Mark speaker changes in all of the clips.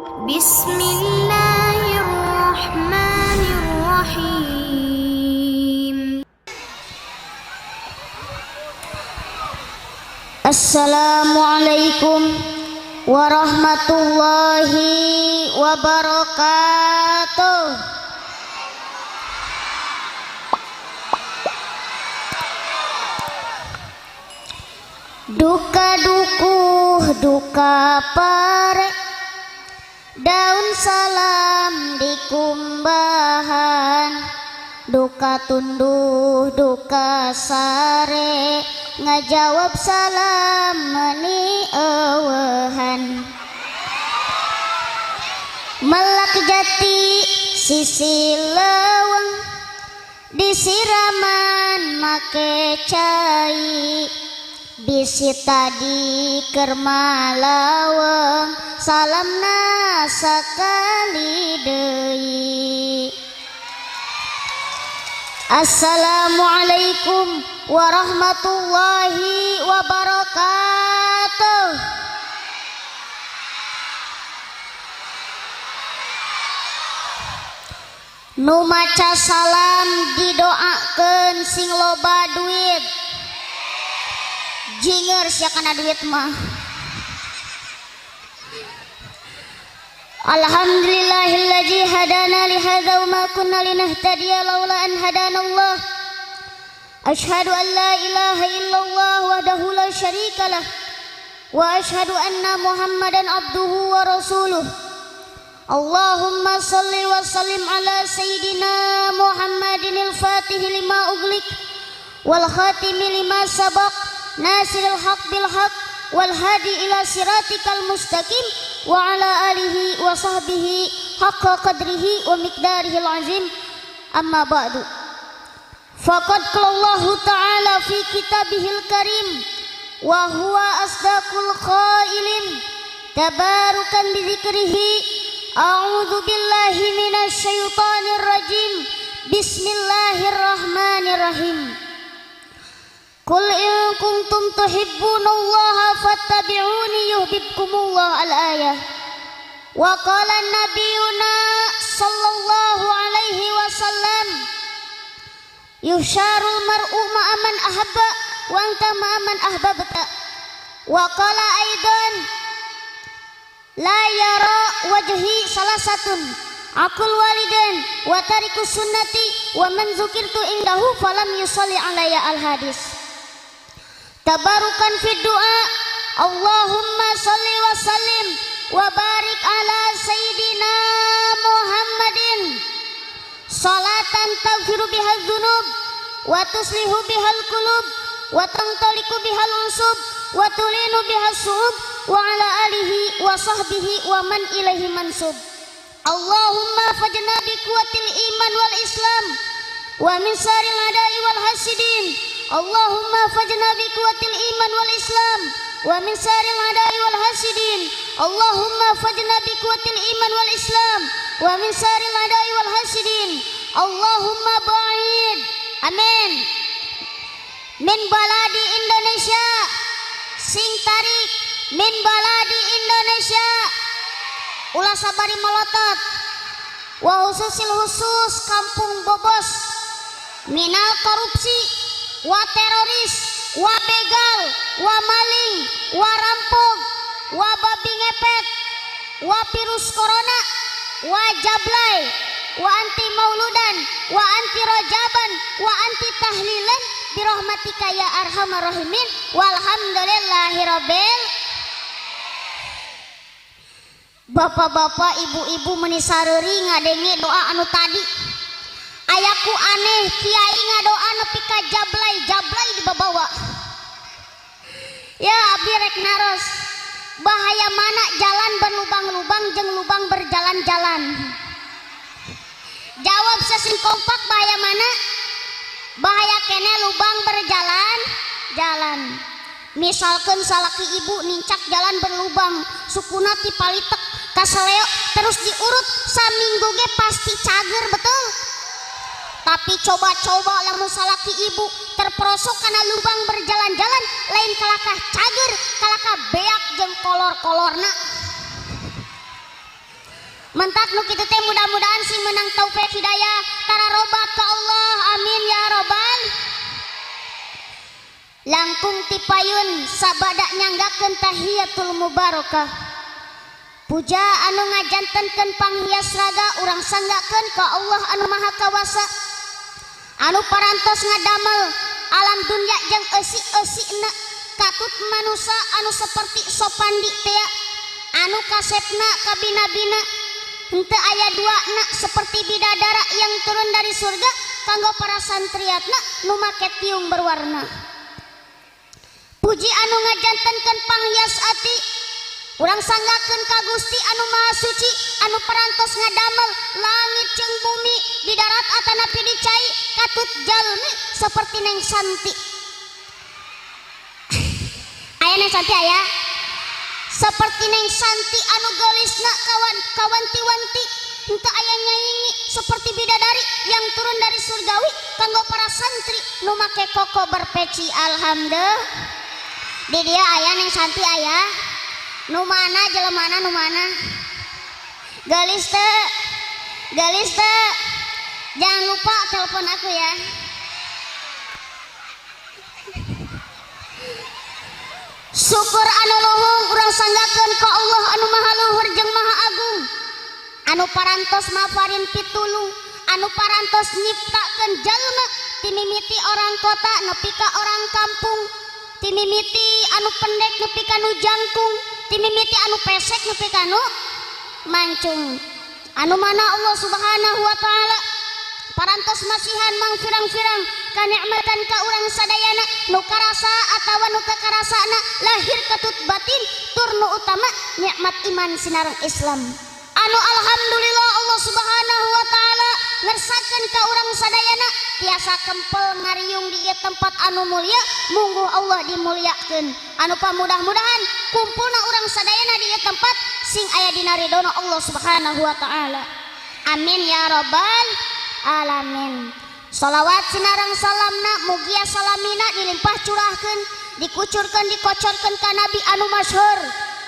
Speaker 1: Bismillahirrahmanirrahim.
Speaker 2: Assalamualaikum warahmatullahi wabarakatuh. Duka dukuh duka pare, daun salam dikumbahan, duka tunduh duka sare, ngajawab salam meni ewehan. Melak jati sisi leweng, disiraman make cai, bisi tadi kermalaweng, salamna sakali deui. Assalamualaikum warahmatullahi wabarakatuh. Nu maca salam didoakeun sing loba duit. Jinger sia kana duit mah. Alhamdulillahillazi hadana li hadza wa ma kunna linahtadiya laula an hadana Allah. Asyhadu an la ilaha illallah wahdahu la syarikalah wa asyhadu anna Muhammadan abduhu wa rasuluh. Allahumma salli wa sallim ala sayyidina Muhammadinil fatih lima ughliq wal khatimi lima sabaq nasiril haq bil haq wal hadi ila siratikal mustaqim wa ala alihi wa sahbihi haqqa qadrihi wa miqdarihil azim. Amma ba'du. Faqad qala Allahu ta'ala fi kitabihil karim wa huwa asdaqul qailin tabarukan bi dzikrihi. A'udzu billahi minasy syaithanir rajim. Bismillahirrahmanirrahim. Qul in kuntum tuhibbunallaha fattabi'uni yuhibbukumullah al-ayah. Wa qala nabiyuna sallallahu alaihi wasallam yusyarul mar'u ma'a man ahabba wa anta ma'a man ahbabta. Wa qala aidan la yara wajhi salasatun akul walidain wa tarikus sunnati wa man zukirtu indahu falam yusalli alayya al-hadis. Tabarukan fi du'a. Allahumma salli wa sallim wa barik ala sayyidina Muhammadin salatan taghfiru bihal dzunub wa tuslihu bihal qulub wa tantaliqu bihal unsub wa tulinu bihas su'ub wa ala alihi wa sahbihi wa man ilaihi mansub. Allahumma fajna bi quwwatil iman wal islam wa min saril adai wal hasidin. Allahumma fajna bi quwwatil iman wal islam wa min saril adai wal hasidin. Allahumma fajna bi quwwatil iman wal islam wa min saril adai wal hasidin. Allahumma ba'id, amin, min baladi Indonesia sing tarik, min baladi Indonesia ulah sabari melotot, wa khususil khusus kampung Bobos minal korupsi wa teroris wa begal wa maling wa rampok wa babi ngepet wa virus corona wa jablay wa anti mauludan wa anti rojaban wa anti tahlilan birahmatika ya arhamar rahimin. Walhamdulillahirabbil. Bapak-bapak, ibu-ibu meni sareuri ngadenge doa anu tadi. Ayaku aneh kiai ngadoa nepi ka jablay-jablay dibabawa. Ya abdi rek naros. Bahaya mana jalan berlubang-lubang jeung lubang berjalan-jalan? Jawab sesing kompak, bahaya mana? Bahaya kene lubang berjalan-jalan. Misalkan salaki ibu nincak jalan berlubang, sukuna tipalitek kaseleo terus diurut saminggu ge pasti cager, betul? Tapi coba-coba lamun salaki ibu terperosok karena lubang berjalan-jalan, lain kalakah cager, kalakah beak jeung kolor-kolorna. Mentak nu kitu teh mudah-mudahan sing menang taufik hidayah tararobat ka Allah, amin ya robbal. Langkung tipayun sabada nyanggakeun tahiyatul mubarakah. Puja anu ngajantenkeun panghias raga urang sanggakeun ka Allah anu Maha Kawasa. Anu parantos ngadamel alam dunya jeung eusi-eusina katut manusa anu seperti sopandi tea anu kasepna kabina-bina henteu aya duana seperti bidadara yang turun dari surga kanggo para santriatna nu make tiung berwarna. Puji anu ngajantenkeun panghias ati urang sanggakeun ka Gusti anu Maha Suci anu parantos ngadamel langit jeung bumi di darat atanapi di cai katut jalmi seperti Neng Santi. Aya Neng Santi aya? Seperti Neng Santi anu geulisna kawan kawanti-wanti henteu aya nyaingi seperti bidadari yang turun dari surgawi kanggo para santri nu make koko berpeci. Alhamdulillah. Di dia aya Neng Santi aya? Nu mana jelemana nu mana? Geulis teu? Geulis teu? Jangan lupa telepon aku ya. Syukur anu luhung urang sanggakeun ka Allah anu Maha Luhur jeung Maha Agung. Anu parantos mafarin pitulung, anu parantos nyiptakeun jalma timimiti orang kota nepi ka orang kampung, timimiti anu pendek nepi ka nu jangkung, timimiti anu pesek nepi ka nu mancung. Anu mana Allah Subhanahu wa taala parantos masihan mangfirang-firang kanikmatan ka urang sadayana nu karasa atawa nu teu karasana lahir ketut batin tur nu utama nikmat iman sinareng Islam. Anu alhamdulillah Allah Subhanahu wa taala ngersakeun ka urang sadayana tiasa kempel ngariung di ieu tempat anu mulia, mungguh Allah dimuliakeun. Anu pamudah-mudahan kumpulna urang sadayana di ieu tempat sing aya dina ridona Allah Subhanahu wa taala. Amin ya rabbal alamin. Salawat sinareng salamna mugia salamina dilimpah curahkeun, dikucurkeun, dikocorkeun ka nabi anu masyhur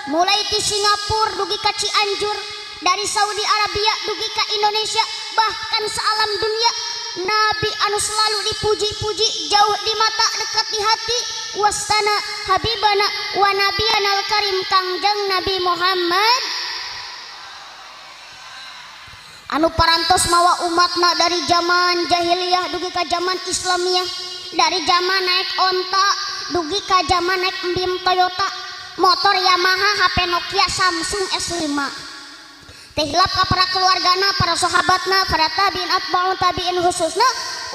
Speaker 2: mulai ti Singapura dugi ka Cianjur, dari Saudi Arabia dugi ka Indonesia, bahkan sealam dunia. Nabi anu selalu dipuji-puji, jauh di mata dekat di hati, wastana habibana wa nabiyanal karim Kangjeng Nabi Muhammad anu parantos mawa umatna dari zaman jahiliyah dugi ka zaman Islamiyah, dari zaman naik onta dugi ka zaman naik embim Toyota, motor Yamaha, HP Nokia, Samsung S5. Teh hilap ka para keluargana, para sahabatna, para tabiin atba'u tabiin khususna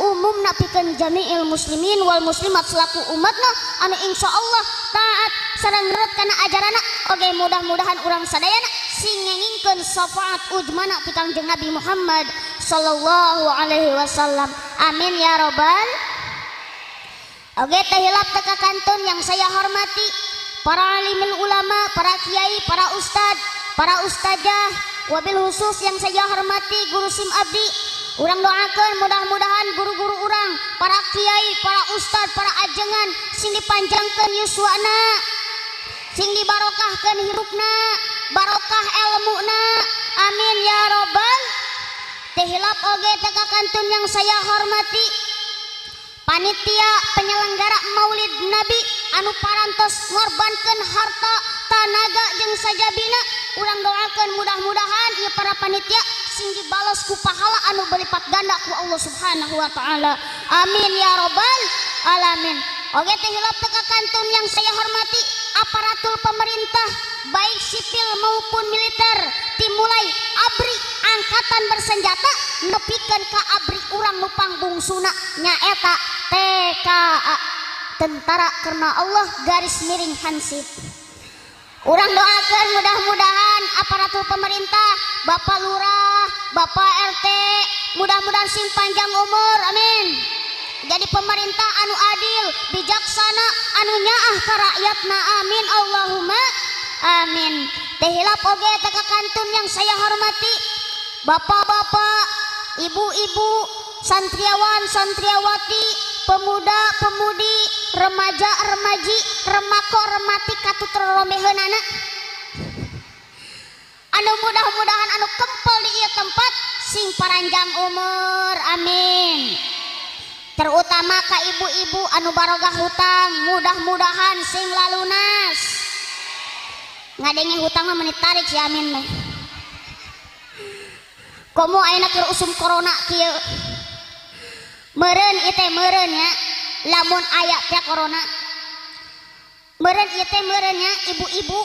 Speaker 2: umumna pikeun jami'il muslimin wal muslimat selaku umatna anu insyaallah taat sareng nurut kana ajaranna. Oge mudah-mudahan urang sadayana sing ngengingkeun syafaat ujmana ti Kangjeng Nabi Muhammad sallallahu alaihi wasallam. Amin ya robbal. Oge teh hilap teu kakantun yang saya hormati para alimul ulama, para kiai, para ustad, para ustazah, wabil khusus yang saya hormati guru sim abdi. Urang doakeun mudah-mudahan guru-guru urang, para kiai, para ustad, para ajengan sing dipanjangkeun yuswana, sing dibarokahkeun hirupna, barokah elmuna. Amin ya robbal. Teh hilap oge teu kakantun yang saya hormati panitia penyelenggara Maulid Nabi anu parantos ngorbankeun harta, tanaga jeung sajabina. Urang doakeun mudah-mudahan ieu para panitia sing dibalos ku pahala anu berlipat ganda ku Allah Subhanahu wa taala. Amin ya robbal alamin. Oge teh hilap teu kakantun yang saya hormati aparatur pemerintah baik sipil maupun militer, dimulai ABRI angkatan bersenjata nepikeun ka ABRI urang nu pangbungsuna nyaeta TKA, Tentara Karena Allah garis miring Hansip. Urang doakeun mudah-mudahan aparatur pemerintah, Bapak Lurah, Bapak RT, mudah-mudahan sing panjang umur, amin. Jadi pemerintah anu adil, bijaksana, anu nyaah ka rakyatna, amin Allahumma amin. Teh hilap oge teu kakantun yang saya hormati bapak-bapak, ibu-ibu, santriawan, santriawati, pemuda, pemudi, remaja, remaji, remako, remati katut romeheunana. Anu mudah-mudahan anu kempel di ieu tempat sing paranjang umur, amin. Terutama ka ibu-ibu anu baroga hutang, mudah-mudahan sing lalunas. Ngadenge hutang mah meuni tarik si amin mah. Komo ayeuna keur usum corona kieu. Meureun ieu teh meureun nya, lamun aya teh corona. Meureun ieu teh meureun nya ibu-ibu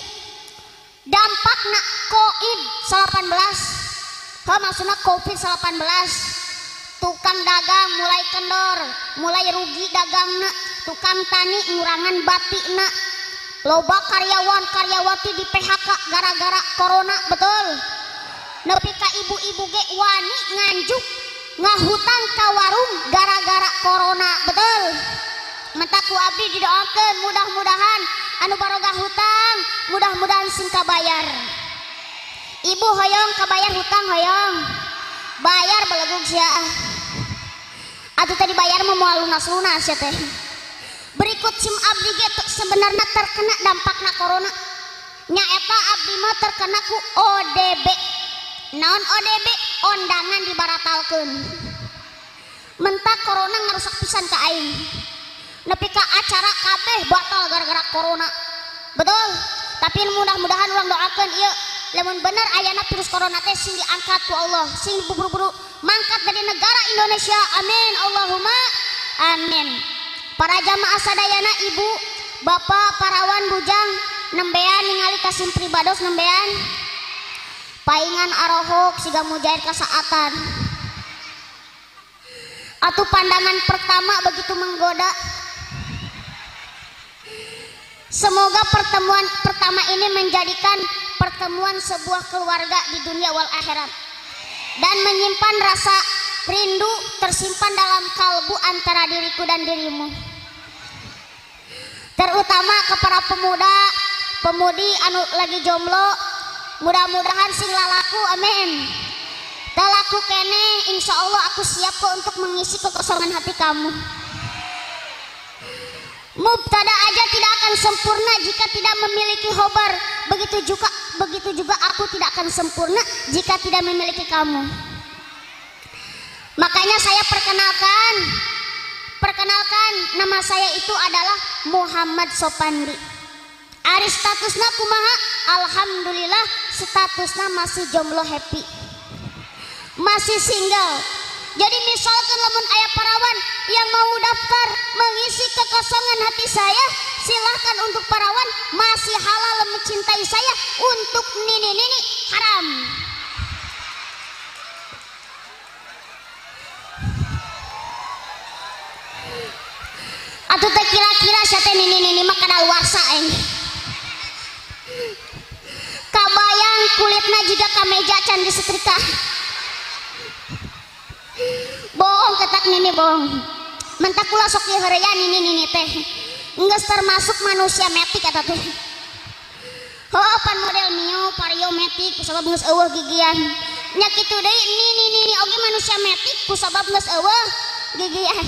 Speaker 2: dampakna COVID-19. Heuh maksudna COVID-19. Tukang dagang mulai kendor, mulai rugi dagangna, tukang tani ngurangan batikna. Loba karyawan karyawati di PHK gara-gara corona, betul. Nepi ka ibu-ibu ge wani nganjuk ngahutang ka warung gara-gara corona, betul. Mata ku abdi didoakeun mudah-mudahan anu baroga hutang mudah-mudahan sing kabayar. Ibu hoyong kabayar hutang hoyong. Bayar belegug sia. Atuh tadi bayar mah moal lunas-lunas ya teh. Berikut sim abdi ge sebenarnya terkena dampakna corona. Nya eta abdi mah terkena ku ODB. Naon ODB? Ondangan dibaratalkeun. Mentak corona ngarusak pisan ka aing. Nepi ka acara kabeh batal gara-gara corona. Betul? Tapi mudah-mudahan urang doakeun ieu lamun bener ayana virus corona teh sing diangkat ku Allah, sing buru-buru mangkat dari negara Indonesia. Amin Allahumma amin. Para jamaah sadayana, ibu, bapak, parawan, bujang, nembean ningali kasim pribados nembean. Paingan arohok siga mujair kasaatan. Atau pandangan pertama begitu menggoda. Semoga pertemuan pertama ini menjadikan pertemuan sebuah keluarga di dunia wal akhirat. Dan menyimpan rasa rindu tersimpan dalam kalbu antara diriku dan dirimu. Terutama kepada pemuda, pemudi anu lagi jomblo, mudah-mudahan sing lalaku, amin. Talaku kene, insya Allah aku siap kok untuk mengisi kekosongan hati kamu. Mubtada aja tidak akan sempurna jika tidak memiliki khobar. Begitu juga aku tidak akan sempurna jika tidak memiliki kamu. Makanya saya perkenalkan nama saya itu adalah Muhammad Sopandi. Ari statusna kumaha? Alhamdulillah statusna masih jomblo happy. Masih single. Jadi misalkan lamun aya parawan yang mau daftar mengisi kekosongan hati saya, silahkan untuk parawan masih halal mencintai saya, untuk nini-nini haram. Atuh teh kira-kira sia teh nini-nini mah kadaluarsa aing. Kabayang kulitna jiga kameja can disetrika. Bohong ketak nini bohong. Mentak kula sok heureyan nini nini teh. Geus termasuk manusia metik eta teh. Heuh pan model mio vario metik kusabab geus eueuh gigian. Nya kitu deui nini nini oge manusia metik kusabab geus eueuh gigian.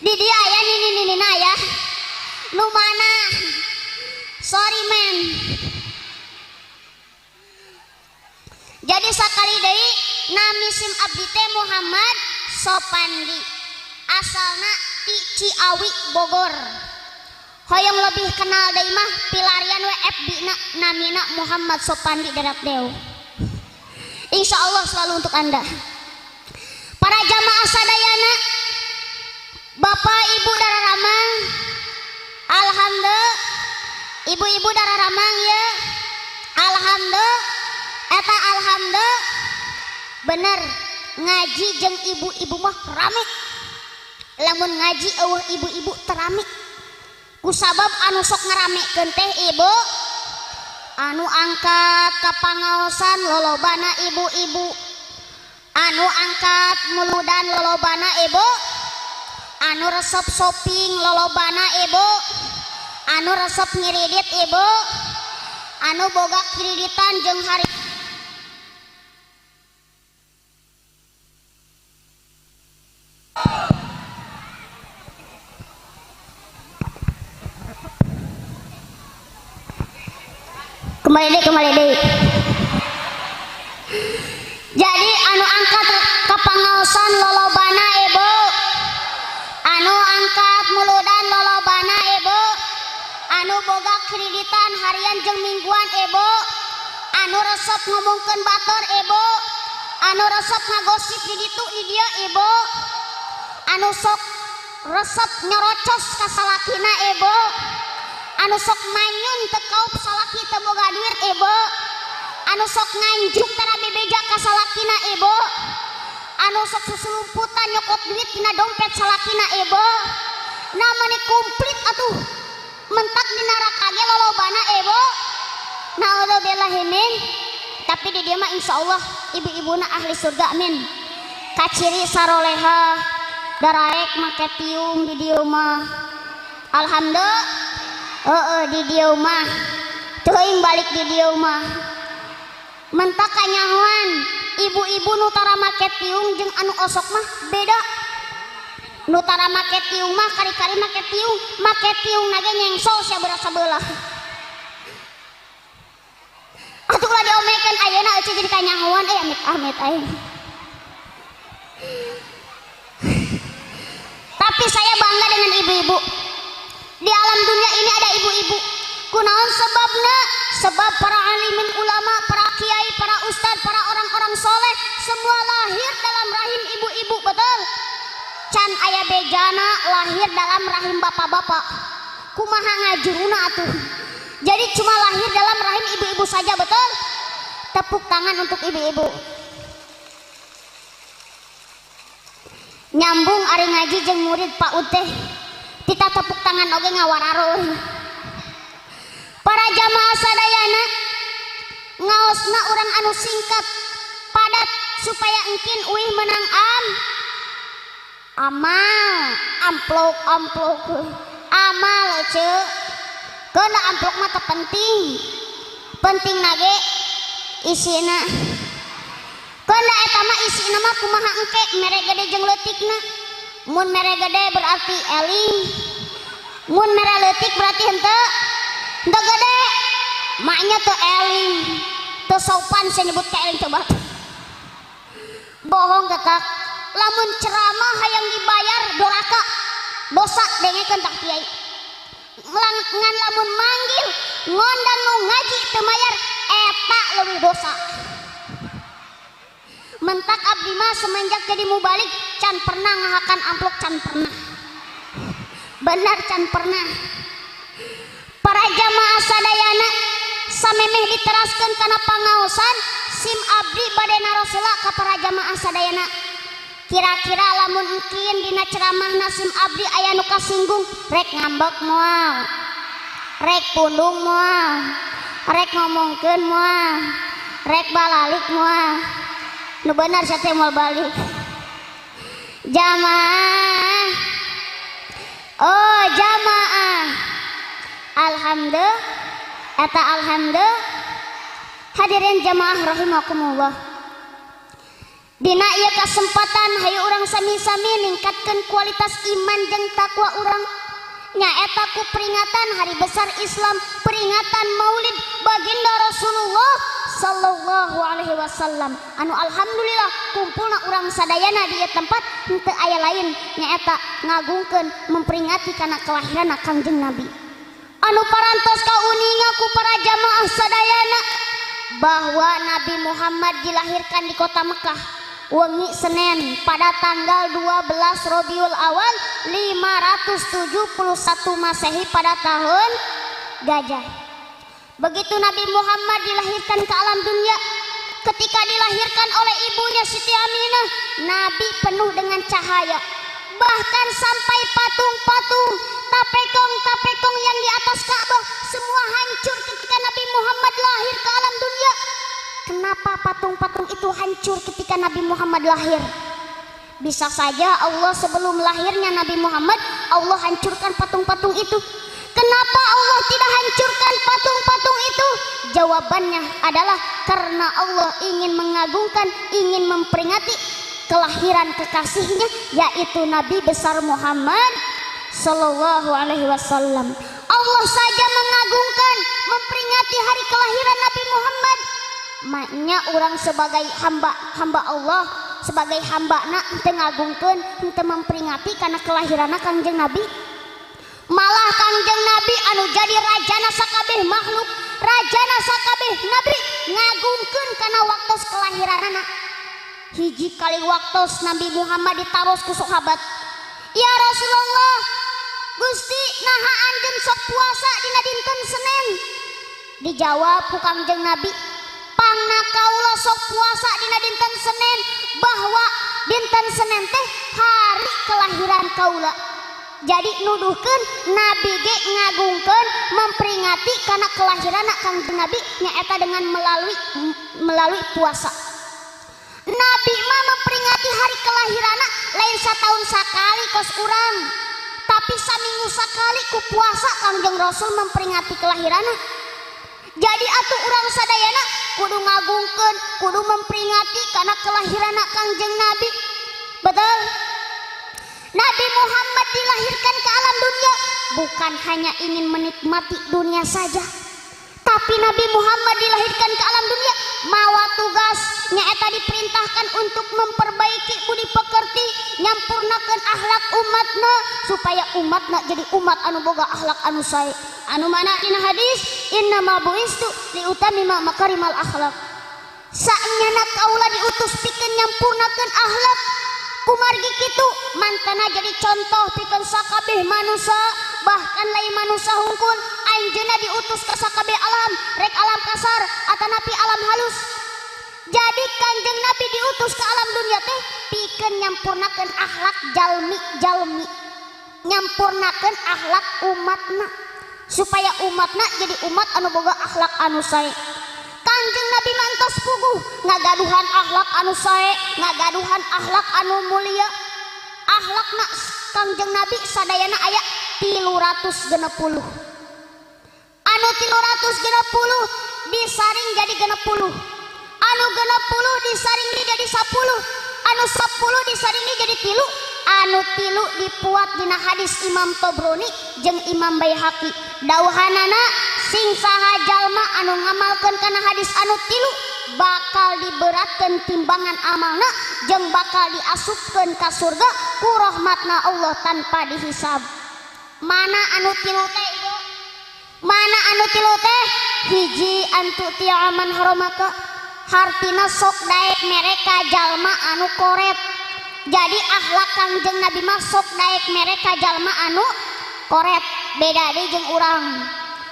Speaker 2: Di dia aya nini nini na ya. Nu mana? Sorry men. Jadi sakali deui nami sim abdi teh Muhammad Sopandi. Asalna ti Ciawi Bogor. Hoyong lebih kenal deui mah pilarian we FB na namina Muhammad Sopandi Darat Deo. Insya Allah selalu untuk Anda. Para jamaah sadayana, bapak ibu darah ramang, alhamdulillah. Ibu-ibu darah ramang ya, alhamdulillah. Eta alhamdulillah. Bener ngaji jeung ibu-ibu mah rame. Lamun ngaji eueuh ibu-ibu terame. Kusabab anu sok ngeramekeun teh ibu, anu angkat ka pangaosan lolobana ibu-ibu, anu angkat muludan lolobana ibu, anu resep shopping lolobana ibu, anu resep ngiridit ibu, anu boga kreditan jeung hari kembali deh. Anu boga kreditan harian jeung mingguan ebo. Anu resep ngomongkeun batur ebo. Anu resep ngagosip di ditu di dieu ebo. Anu sok resep nyerocos ka salakina ebo. Anu sok manyun teu kaup salaki teu boga duit ebo. Anu sok nganjuk tara bebeja ka salakina ebo. Anu sok susulumputan nyokot duit dina dompet salakina ebo. Nah meni komplit atuh mentak di neraka ge lolobana ebo. Naudzubillahi min. Tapi di dieu mah insyaallah ibu-ibuna ahli surga amin. Kaciri saroleha daraek make tiung di dieu mah. Alhamdulillah. Heeh di dieu mah. Teuing balik di dieu mah. Mentak kanyahoan ibu-ibu nu tara make tiung jeung anu osok mah beda. Nu tara make tiung mah kari-kari make tiung nage nyengsol sia berat sabelah. Atuh ulah diomekeun ayeuna euceu jadi kanyahoan amit-amit aing. Tapi saya bangga dengan ibu-ibu. Di alam dunia ini ada ibu-ibu. Kunaon sebabna? Sebab para alimin ulama, para kiai, para ustad, para orang-orang soleh semua lahir dalam rahim ibu-ibu, betul? Can aya bejana lahir dalam rahim bapak-bapak. Kumaha ngajuruna atuh. Jadi cuma lahir dalam rahim ibu-ibu saja, betul? Tepuk tangan untuk ibu-ibu. Nyambung ari ngaji jeung murid Pak Uteh. Tita tepuk tangan oge ngawararo. Para jamaah sadayana ngaosna urang anu singkat padat supaya engkin uih menang amal amplok amplok amal ceu. Keuna amplok mah teu penting. Penting nage isina. Keuna eta mah isina mah kumaha engke mere gede jeung leutikna. Mun mere gede berarti eling. Mun mere leutik berarti henteu henteu gede. Maknya teu eling. Teu sopan saya nyebut ka eling coba. Bohong ketak. Lamun ceramah hayang dibayar doraka. Dosa dengekeun tak kiai. Ngan lamun manggil ngondang nu ngaji teu mayar eta leuwih dosa. Mentak abdi mah semenjak jadi mubalik can pernah ngahakan amplop, can pernah. Benar can pernah. Para jamaah sadayana samemeh diteraskeun kana pangaosan sim abdi bade narosela ka para jamaah sadayana. Kira-kira lamun engkin dina ceramahna sim abdi aya nu kasinggung rek ngambek moal, rek pundung moal, rek ngomongkeun moal, rek balalik moal. Nu bener sia teh moal balik. Jamaah. Oh jamaah. Alhamdulillah. Eta alhamdulillah. Hadirin jamaah rahimakumullah. Dina ieu kasempatan hayu urang sami-sami ningkatkeun kualitas iman jeung takwa urang. Nyaeta ku peringatan hari besar Islam, peringatan Maulid baginda Rasulullah sallallahu alaihi wasallam. Anu alhamdulillah kumpulna urang sadayana di ieu tempat henteu aya lain nyaeta ngagungkeun memperingati kana kelahiran Kangjeng Nabi. Anu parantos kauninga ku para jamaah sadayana bahwa Nabi Muhammad dilahirkan di kota Mekah wengi Senin pada tanggal 12 Rabiul Awal 571 Masehi pada tahun gajah. Begitu Nabi Muhammad dilahirkan ke alam dunia, ketika dilahirkan oleh ibunya Siti Aminah, Nabi penuh dengan cahaya. Bahkan sampai patung-patung, tapekong-tapekong yang di atas Ka'bah semua hancur ketika Nabi Muhammad lahir ke alam dunia. Kenapa patung-patung itu hancur ketika Nabi Muhammad lahir? Bisa saja Allah sebelum lahirnya Nabi Muhammad, Allah hancurkan patung-patung itu. Kenapa Allah tidak hancurkan patung-patung itu? Jawabannya adalah karena Allah ingin mengagungkan, ingin memperingati kelahiran kekasihnya, yaitu Nabi besar Muhammad Sallallahu Alaihi Wasallam. Allah saja mengagungkan, memperingati hari kelahiran Nabi Muhammad. Maknya orang sebagai hamba Allah, sebagai hamba nak henteu ngagungkeun, henteu memperingati karena kelahiran Kangjeng Nabi. Malah Kangjeng Nabi anu jadi rajana sakabeh makhluk, rajana sakabeh nabi ngagungkeun kana waktos kelahiranana. Hiji kali waktos Nabi Muhammad ditaros ku sahabat, "Ya Rasulullah, Gusti naha anjeun sok puasa dina dinten Senin?" Dijawab ku Kangjeng Nabi, "Pangna kaula sok puasa dina dinten Senin bahwa dinten Senin teh hari kelahiran kaula." Jadi nuduhkeun Nabi ge ngagungkeun memperingati kana kelahiran Kangjeng Nabi nyaeta dengan melalui puasa. Nabi mah memperingati hari kelahiranna lain satahun sakali kos urang, tapi saminggu sakali ku puasa Kangjeng Rasul memperingati kelahiranna. Jadi atuh urang sadayana kudu ngagungkeun, kudu memperingati kana kelahiranna Kangjeng Nabi. Betul? Nabi Muhammad dilahirkan ke alam dunia bukan hanya ingin menikmati dunia saja, tapi Nabi Muhammad dilahirkan ke alam dunia mawa tugas nyaeta diperintahkan untuk memperbaiki budi pekerti, nyampurnakeun akhlak umatna supaya umatna jadi umat anu boga akhlak anu sae. Anu mana dina hadis innama buistu liutamima makarimal akhlak. Saenyana kaula diutus pikeun nyampurnakeun akhlak. Kumargi kitu mantana jadi contoh pikeun sakabeh manusia, bahkan lain manusia hungkul anjeunna diutus ka sakabeh alam, rek alam kasar atanapi alam halus. Jadi Kangjeng Nabi diutus ke alam dunia teh pikeun nyampurnakeun akhlak jalmi-jalmi, nyampurnakeun akhlak umatna supaya umatna jadi umat anu boga akhlak anu sae. Kangjeng Nabi mantos puguh ngagaduhan akhlak anu sae, ngagaduhan akhlak anu mulia. Akhlakna Kangjeng Nabi sadayana aya 360. Anu 360 disaring jadi 60. Anu 60 disaring jadi 10. Anu 10 disaring jadi 3. Anu 3 dipuat dina hadis Imam Tobroni jeung Imam Baihaqi. Dauhanana sing saha jalma anu ngamalkeun kana hadis anu 3 bakal diberatkeun timbangan amalna jeung bakal diasupkeun ka surga ku rahmatna Allah tanpa dihisab. Mana anu 3 teh ibu? Mana anu 3 teh? Hiji antu ti'aman haramaka, hartina sok daek mereka jalma anu koret. Jadi akhlak Kangjeng Nabi mah sok daek mereka jalma anu koret, beda deui jeung urang.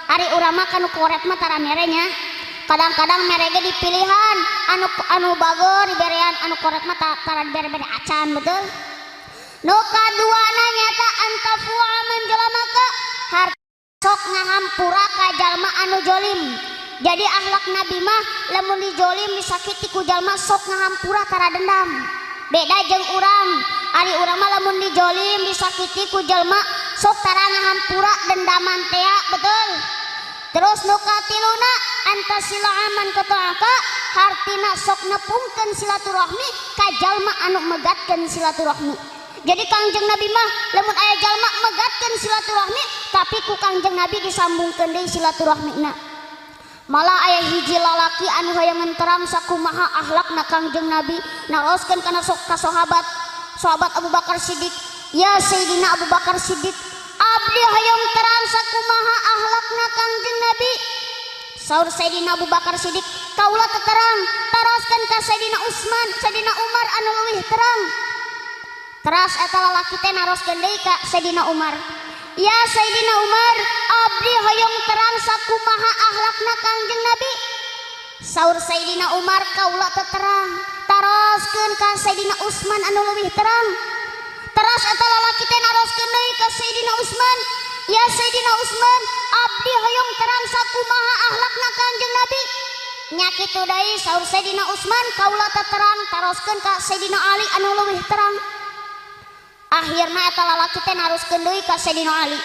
Speaker 2: Ari urang mah kanu koret mah tara merenya. Kadang-kadang mere ge dipilihan anu bageur diberean, anu koret mah tara dibere-bere acan, betul? Nu kaduana nyata antafu aman jalamaka, harta sok ngahampura ka jalma anu jolim. Jadi akhlak Nabi mah lamun dijolim disakiti ku jalma sok ngahampura tara dendam. Beda jeung urang. Ari urang mah lamun dijolim disakiti ku jalma sok tara ngahampura dendaman tea, betul? Terus nu katiluna antasila aman kataaka, hartina sok nepungkeun silaturahmi ka jalma anu megatkeun silaturahmi. Jadi Kangjeng Nabi mah lamun aya jalma megatkeun silaturahmi tapi ku Kangjeng Nabi disambungkeun deui silaturahmina. Malah aya hiji lalaki anu hayang terang sakumaha akhlakna Kangjeng Nabi, naroskeun kana sok ka sahabat, sahabat Abu Bakar Siddiq, "Ya Sayyidina Abu Bakar Siddiq, abdi hayang terang sakumaha akhlakna Kangjeng Nabi." Saur Sayyidina Abu Bakar Siddiq, "Kaula teu terang, taroskeun ka Sayyidina Utsman, Sayyidina Umar anu leuwih terang." Teras eta lalaki teh naroskeun deui ka Sayyidina Umar, "Ya Sayyidina Umar, abdi hoyong terang sakumaha akhlakna Kangjeng Nabi." Saur Sayyidina Umar, "Kaula teu terang, taroskeun ka Sayyidina Utsman anu leuwih terang." Teras eta lalaki teh naroskeun deui ka Sayyidina Utsman, "Ya Sayyidina Utsman, abdi hoyong terang sakumaha akhlakna Kangjeng Nabi." Nya kitu deui saur Sayyidina Utsman, "Kaula teu terang, taroskeun ka Sayyidina Ali anu leuwih terang." Akhirna eta lalaki teh naroskeun deui ka Sayyidina Ali,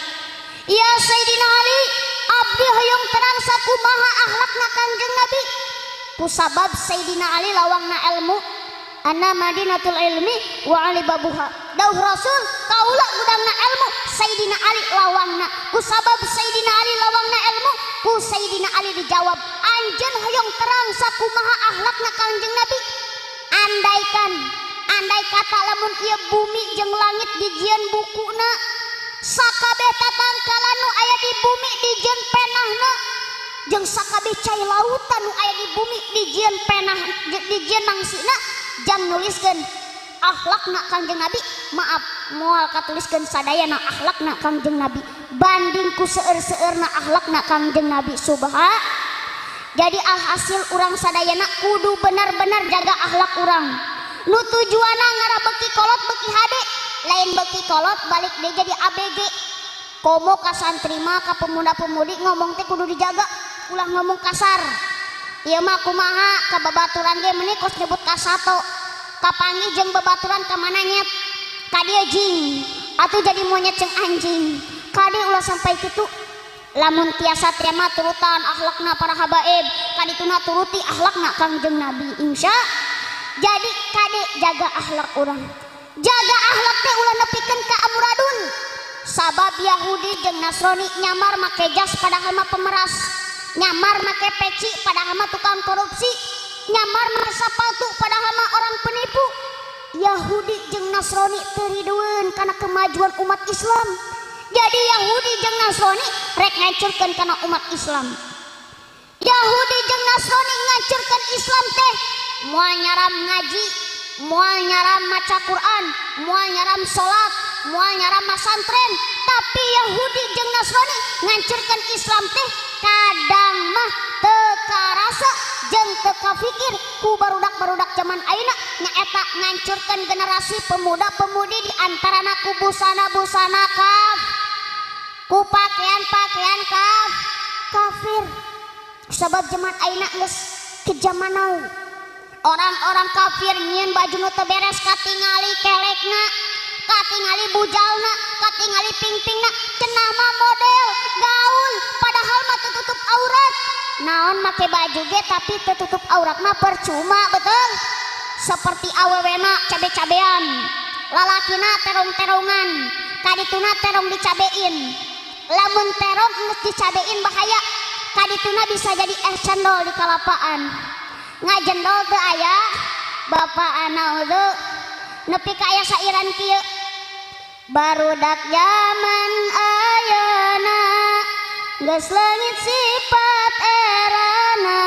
Speaker 2: "Ya Sayyidina Ali, abdi hoyong terang sakumaha akhlakna Kangjeng Nabi." Kusabab Sayyidina Ali lawangna ilmu, ana madinatul ilmi wa ali babuha. Dauh Rasul, kaula gudangna ilmu, Sayyidina Ali lawangna. Kusabab Sayyidina Ali lawangna ilmu, ku Sayyidina Ali dijawab, "Anjeun hoyong terang sakumaha akhlakna Kangjeng Nabi." Andaikan, andai kata lamun ieu bumi jeung langit dijieun bukuna, Sakabeh tatangkalan nu aya di bumi dijieun penahna jeung sakabeh cai lautan nu aya di bumi dijieun penah dijieun mangsina jang nuliskeun akhlakna Kangjeng Nabi. Maaf moal katuliskeun sadayana akhlakna Kangjeng Nabi banding ku seueur-seueurna akhlakna Kangjeng Nabi. Subha. Jadi alhasil urang sadayana kudu benar-benar jaga akhlak urang. Nu tujuanna ngarah beuki kolot beuki hade, lain beuki kolot balik deui jadi ABG. Komo ka santri mah ka pemuda-pemudi ngomong teh kudu dijaga, ulah ngomong kasar. Ieu mah kumaha ka babaturan ge meuni kos nyebut kasato. Kapanggih jeung babaturan ka mana nyet? Ka dieu jing. Atuh jadi monyet jeung anjing. Kade ulah sampai kitu. Lamun tiasa terima turutan akhlakna para habaib, kadituna turuti akhlakna Kangjeng Nabi insya. Jadi kade jaga akhlak urang. Jaga akhlak teh ulah nepikeun ka amuradun. Sabab Yahudi jeung Nasrani nyamar make jas padahal mah pemeras, nyamar make peci padahal mah tukang korupsi, nyamar make sapatu padahal mah orang penipu. Yahudi jeung Nasrani teu ridueun kana kemajuan umat Islam. Jadi Yahudi jeung Nasrani rek ngancurkeun kana umat Islam. Yahudi jeung Nasrani ngancurkeun Islam teh moal nyaram ngaji, moal nyaram maca Quran, moal nyaram salat, moal nyaram masantren, tapi Yahudi jeung Nasrani ngancurkeun Islam teh kadang mah teu karasa jeung teu kafikir ku barudak-barudak zaman ayeuna nyaeta ngancurkeun generasi pemuda-pemudi di antarana ku busana-busana kaf, ku pakaian-pakaian kaf kafir. Sabab zaman ayeuna geus kejamanau. Orang-orang kafir nyieun baju nu teu beres katingali kelekna, katingali bujalna, katingali pingpingna, cenah mah model gaul padahal mah tertutup aurat. Naon make baju ge tapi tertutup aurat mah percuma, betul? Seperti awewe mah cabe-cabean, lalakina terong-terongan, kadituna terong dicabein. Lamun terong geus dicabein bahaya, kadituna bisa jadi es cendol di kalapaan. Ngajendol teu aya bapak anaudzu nepi ka aya sairan kieu. Barudak zaman ayeuna geus leungit sifat erana,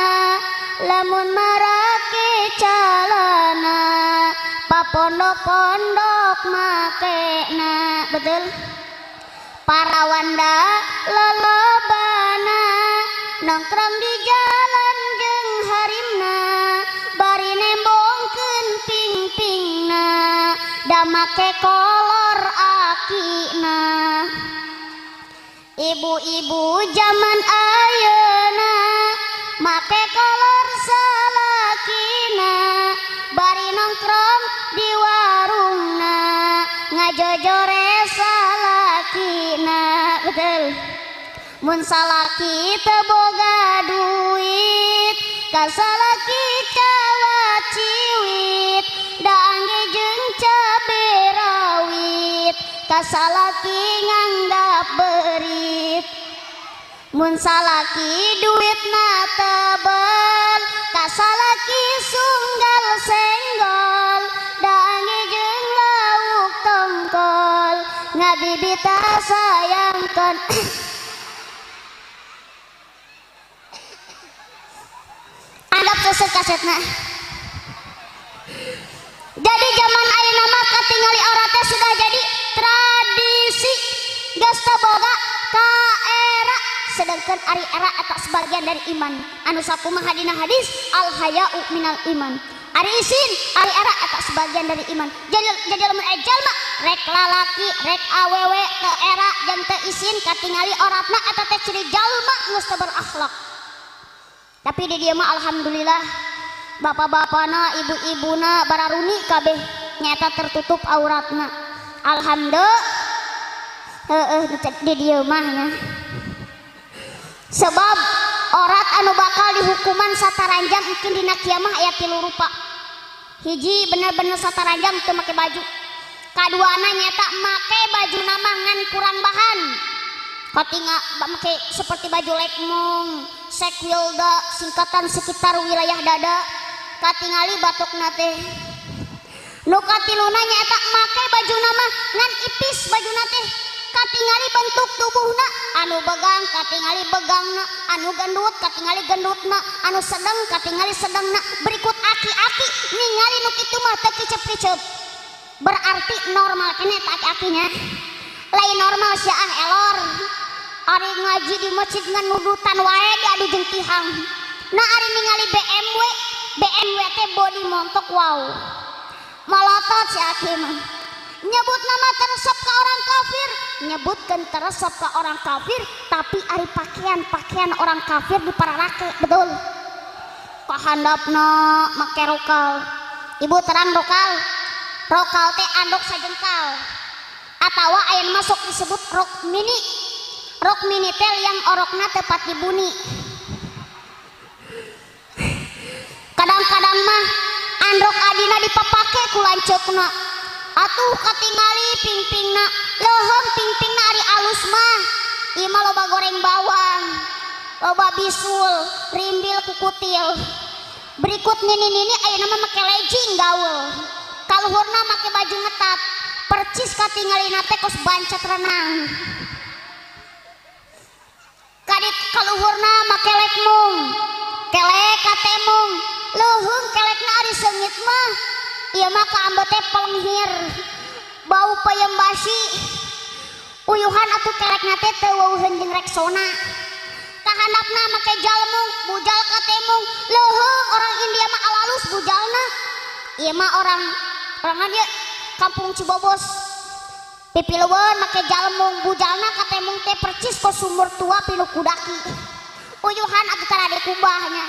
Speaker 2: lamun marake calana papondok-pondok makena. Betul? Parawanda lolobana nongkrong di jalan jeung harimna, bari nembongkeun pingpingna, da make kolor akina. Ibu-ibu zaman ayeuna make kolor salakina, bari nongkrong di warungna, ngajojore salakina. Betul? Mun salaki teu boga duit, ka salaki cawat ciwit, da angge jeung cabe rawit, ka salaki nganggap berit. Mun salaki duitna tebel, ka salaki sunggal senggol, da angge jeung lauk tongkol, ngabibita sayangkeun. Anggap sesek kasetna. Jadi zaman ayeuna mah katingali aurat teh sudah jadi tradisi, geus teu boga ka era. Sedangkan ari era eta sebagian dari iman. Anu sakumaha dina hadis al haya'u minal iman. Ari isin, ari era eta sebagian dari iman. Jadi lamun aya jalma rek lalaki rek awewe teu era jeung teu isin katingali auratna eta teh ciri jalma geus teu berakhlak. Tapi di dia mah alhamdulillah bapak-bapana, ibu-ibuna bararuni kabeh nyata tertutup auratna. Alhamdulillah. Heeh, di dia mah nya. Sebab aurat anu bakal dihukuman sataranjang mungkin dina kiamah aya tilu rupa. Hiji bener-bener sataranjang teu make baju. Kaduana nyata make baju mah ngan kurang bahan. Katinga make seperti baju lekmong, sekwilda, singkatan sekitar wilayah dada, katingali batukna teh. Nu katiluna nyaeta make bajuna mah ngan ipis bajuna teh, Katingali bentuk tubuhna, anu begang katingali begangna, anu gendut katingali gendutna, anu sedeng katingali sedengna. Berikut aki-aki ningali nu kitu mah teu kicep-kicep. Berarti normal keneh eta aki-akinya. Lain normal sia ah elor. Ari ngaji di masjid ngan nudutan wae diadu jeung tihang. Nah ari ningali BMW, BMW teh body montok wow. Malotot si aki mah. Nyebut nama teresep ke orang kafir, nyebutkan teresep ke orang kafir, tapi ari pakaian-pakaian orang kafir di pararake, betul. Kahandapna make rokal. Ibu terang rokal. Rokal teh andok sajengkal. Atawa aya masuk disebut rok mini. Rok mini teh yang orokna tepat dibuni. Kadang-kadang mah androk adina dipapake ku lanceukna. Atuh katingali pingpingna, leuheung pingpingna ari alus mah. Ieu mah loba goreng bawang, loba bisul, rimbil kukutil. Berikut nini-nini ayeuna mah make legging gaul. Kaluhurna make baju ngetat. Percis katingalina teh kos bancat renang. Kadit kaluhurna make lekmung, kelek katemung. Leuheung kelekna ari seungit mah. Ieu mah kaambe teh pelenghir, bau peyem basi. Uyuhan atuh kelekna teh teu weuheun jeung Rexona. Kahandapna make jalmung, bujal katemung. Leuheung orang India mah alalus bujalna. Ieu mah orang ieu kampung Cibobos. Pipilueun make jalmung, bujalna katemung teh percis kos sumur tua pilu kudaki. Uyuhan atuh tara dikubahnya.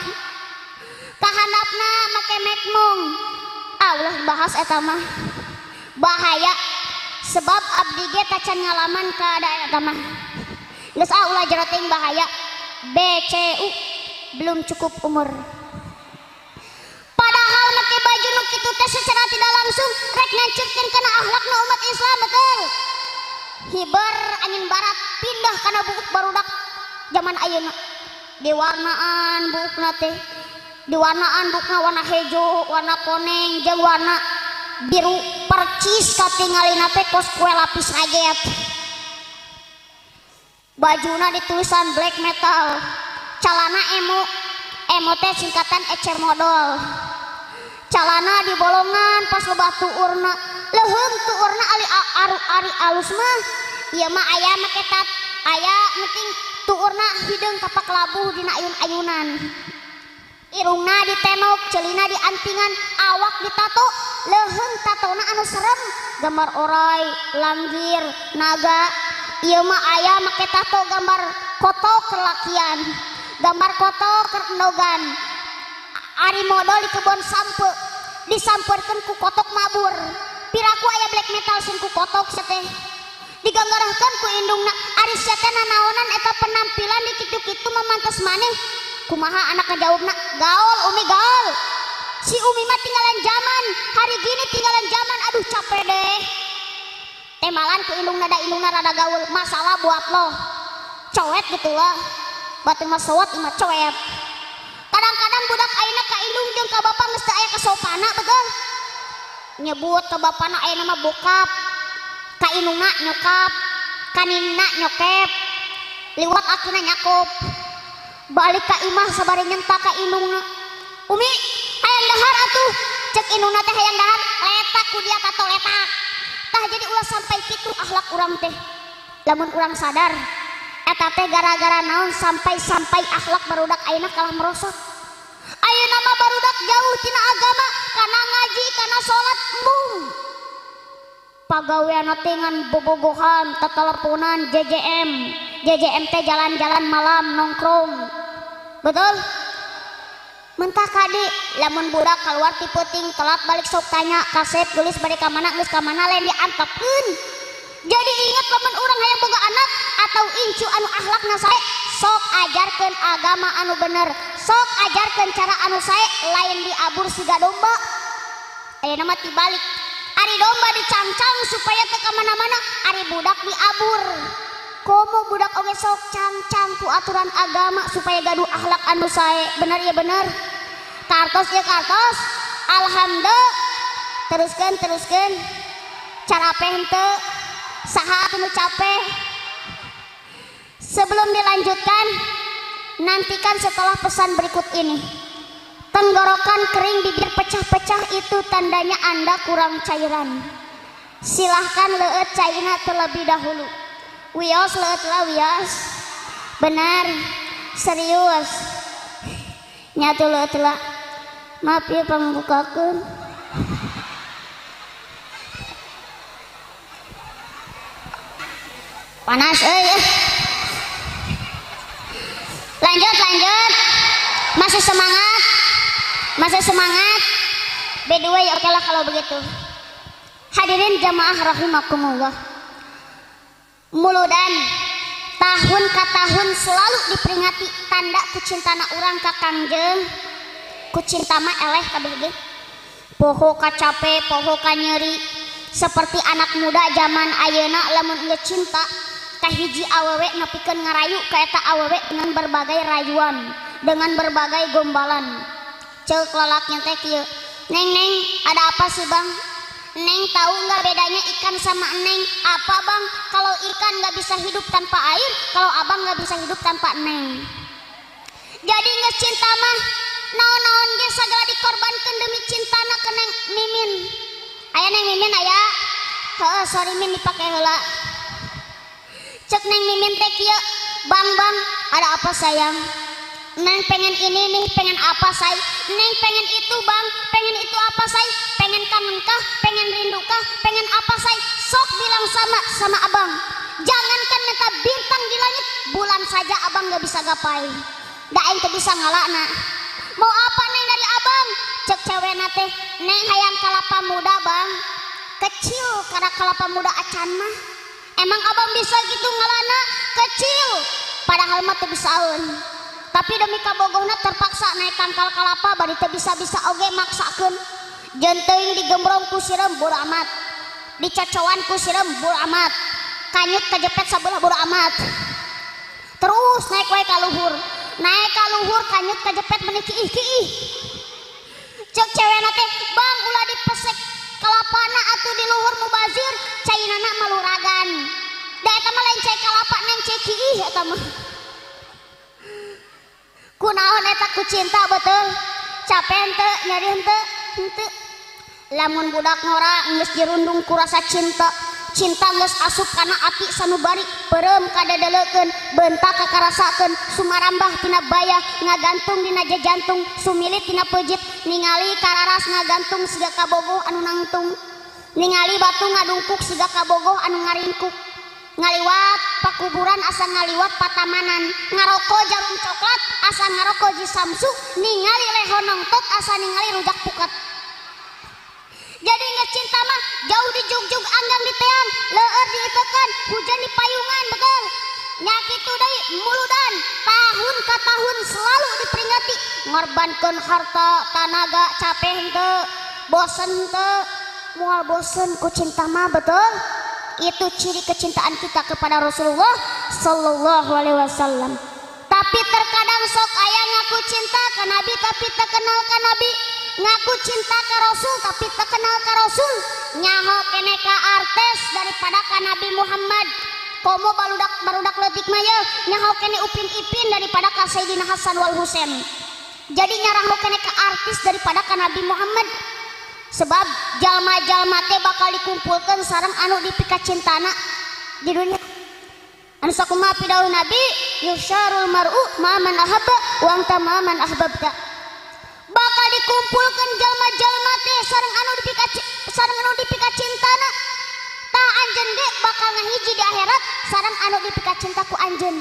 Speaker 2: Kahandapna make mekmung. Ah ulah bahas eta mah. Bahaya sebab abdi ge tacan ngalaman keadaan eta mah. Geus ah ulah jero teuing bahaya. BCU belum cukup umur. Padahal make baju nu kitu teh secara tidak langsung rek ngancurkeun kana akhlakna umat Islam, betul. Hiber angin barat pindah kana buuk barudak zaman ayeuna. Diwarnaan buukna teh. Diwarnaan buukna warna hejo, warna koneng, jeung warna biru percis katingalina teh kos kue lapis aget. Bajuna ditulisan black metal, calana emo, emo teh singkatan ecer modal. Calana di bolongan pas loba tuurna, leuheung tuurna ali aru ari alus mah, ieu mah aya make tat, aya penting tuurna hideung kapak labuh dina ayun-ayunan. Irungna ditenok, celina diantingan, awak ditato, leuheung tatona anu serem, gambar orai, langgir, naga. Ieu mah aya make tato gambar kotok kelakian, gambar kotok kerendogan. Ari modal di kebon sampe, disamperkeun ku kotok mabur. Piraku aya black metal sing ku kotok sia teh. Diganggarahkeun ku indungna, ari sia teh nanaonan eta penampilan di kitu-kitu mah mantes maneh. Kumaha anak ngajawabna, gaul umi gaul. Si umi mah tinggalan zaman, hari gini tinggalan zaman, aduh capek deh. Temalan ku indungna da indungna rada gaul, masalah buat lo. Coet gitu lah. Batur mah sowot imah coet. Kadang-kadang budak ayeuna ka indung jeung ka bapak geus teu aya kasopana, betul? Nyebut ka bapana ayeuna mah bokap, ka indungna nyokap, ka ninina nyokep, liwat akina nyakup. Balik ka imah sabari nyentak ka indungna. Umi, hayang dahar atuh. Cek indungna teh hayang dahar, letak ku dia tato letak. Tah jadi ulah sampai kitu akhlak urang teh. Lamun urang sadar eta teh gara-gara naon sampai-sampai akhlak barudak ayeuna kalah merosot. Ayeuna mah barudak jauh tina agama, kana ngaji, kana salat embung. Pagaweanna teh ngan bobogohan, teteleponan, JJM. JJM teh jalan-jalan malam nongkrong. Betul? Mentah kadi lamun budak keluar ti peuting telat balik sok tanya kasep geulis bade ka mana geus ka mana lain diantepkeun. Jadi ingat lamun urang hayang boga anak atau incu anu akhlakna sae, sok ajarkeun agama anu bener, sok ajarkeun cara anu sae, lain diabur siga domba. Ayeuna mah tibalik, ari domba dicangcang supaya teu ka mana-mana, ari budak diabur. Komo budak oge sok cangcang ku aturan agama supaya gaduh akhlak anu sae. Bener ya bener. Kartos ya kartos. Alhamdulillah. Teruskeun teruskeun. Carape henteu. Saha atuh nu capek? Sebelum dilanjutkan, nantikan setelah pesan berikut ini. Tenggorokan kering, bibir pecah-pecah itu tandanya Anda kurang cairan. Silahkan leueut caina terlebih dahulu. Wios leueut lah wios. Benar, serius. Nyatu leueut lah. Maaf ya pangbukakeun. Panas euy. Lanjut, lanjut. Masih semangat? Masih semangat? By the way, oke lah kalau begitu. Hadirin jamaah rahimakumullah. Muludan tahun ke tahun selalu diperingati tanda kucintana urang ka Kangjeng. Kucinta mah eleh kabeh ge. Poho ka cape, poho ka nyeri. Seperti anak muda zaman ayeuna lamun geus cinta ka hiji awewe nepikeun ngarayu ka eta awewe dengan berbagai rayuan, dengan berbagai gombalan. Ceuk lalaknya teh kieu. Neng, neng, ada apa sih bang? Neng tahu nggak bedanya ikan sama neng? Apa bang? Kalau ikan nggak bisa hidup tanpa air, kalau abang nggak bisa hidup tanpa neng. Jadi nggak cinta mah, naon-naon ge segala dikorbankan demi cintana ke neng Mimin. Aya neng Mimin aya? Heeh, sorry Min dipake heula. Cek neng Mimin teh kieu, bang bang, ada apa sayang? Neng pengen ini nih, pengen apa say? Neng pengen itu bang, pengen itu apa say? Pengen kangen kah? Pengen rindu kah? Pengen apa say? Sok bilang sama sama abang. Jangankan minta bintang di langit, bulan saja abang gak bisa gapai. Da aing teu bisa ngalana. Mau apa neng dari abang? Cek cewek nate, neng hayang kalapa muda bang. Kecil karena kalapa muda acan mah. Emang abang bisa gitu ngalana? Kecil. Padahal mah teu bisaeun. Tapi demi kabogohna terpaksa naik tangkal kalapa bari teu bisa-bisa oge maksakeun. Jeun teuing digembrong ku sireum bodo amat. Dicocoan ku sireum bodo amat. Kanyut kejepet sabelah bodo amat. Terus naik wae ka luhur. Naik ka luhur kanyut kejepet meuni kiih-kiih. Ceuk cewena teh, "Bang, ulah dipesek kalapana atuh di luhur mubazir, cainana maluragan." Da eta mah lain cai kalapa neng cai kiih eta mah. Kunaon eta ku cinta betul? Capek henteu, nyeri henteu? Henteu. Lamun budak ngora geus dirundung ku rasa cinta, cinta geus asup kana ati sanubari, peureum kadadaleukeun, bentak kakarasakeun, sumarambah tina bayah, ngagantung dina jajantung, sumilit tina peujit, ningali kararas ngagantung siga kabogoh anu nangtung, ningali batu ngadungkuk siga kabogoh anu ngaringkuk. Ngaliwat pakuburan asa ngaliwat patamanan, ngaroko jarum coklat asa ngaroko ji samsu, ningali leho nongtot asa ningali rujak pukat. Jadi nggak cinta mah jauh dijugjug anggang di teang, leueur diitekan, hujan di payungan, betul. Nya kitu deui muludan tahun ke tahun selalu diperingati, ngorbankeun harta, tanaga, capek henteu, bosen henteu, moal bosen ku cinta mah, betul. Itu ciri kecintaan kita kepada Rasulullah Sallallahu Alaihi Wasallam. Tapi terkadang sok aya ngaku cinta ke Nabi tapi tak kenal ke Nabi, ngaku cinta ke Rasul tapi tak kenal ke Rasul, nyaho kene ka artis daripada ka Nabi Muhammad. Komo barudak leutik mah ye nyaho kene Upin Ipin daripada ka Sayyidina Hasan wal Husain. Jadi nyaraho kene ka artis daripada ka Nabi Muhammad. Sebab jalma-jalma teh bakal dikumpulkan sareng anu dipikacintana di dunia. Anu sakumaha pidauh Nabi, yusyarul mar'u ma man ahabba wa anta ma man ahbabta. Bakal dikumpulkan jalma-jalma teh sareng anu dipikacintana. Tah anjeun ge bakal ngahiji di akhirat sareng anu dipikacinta ku anjeun.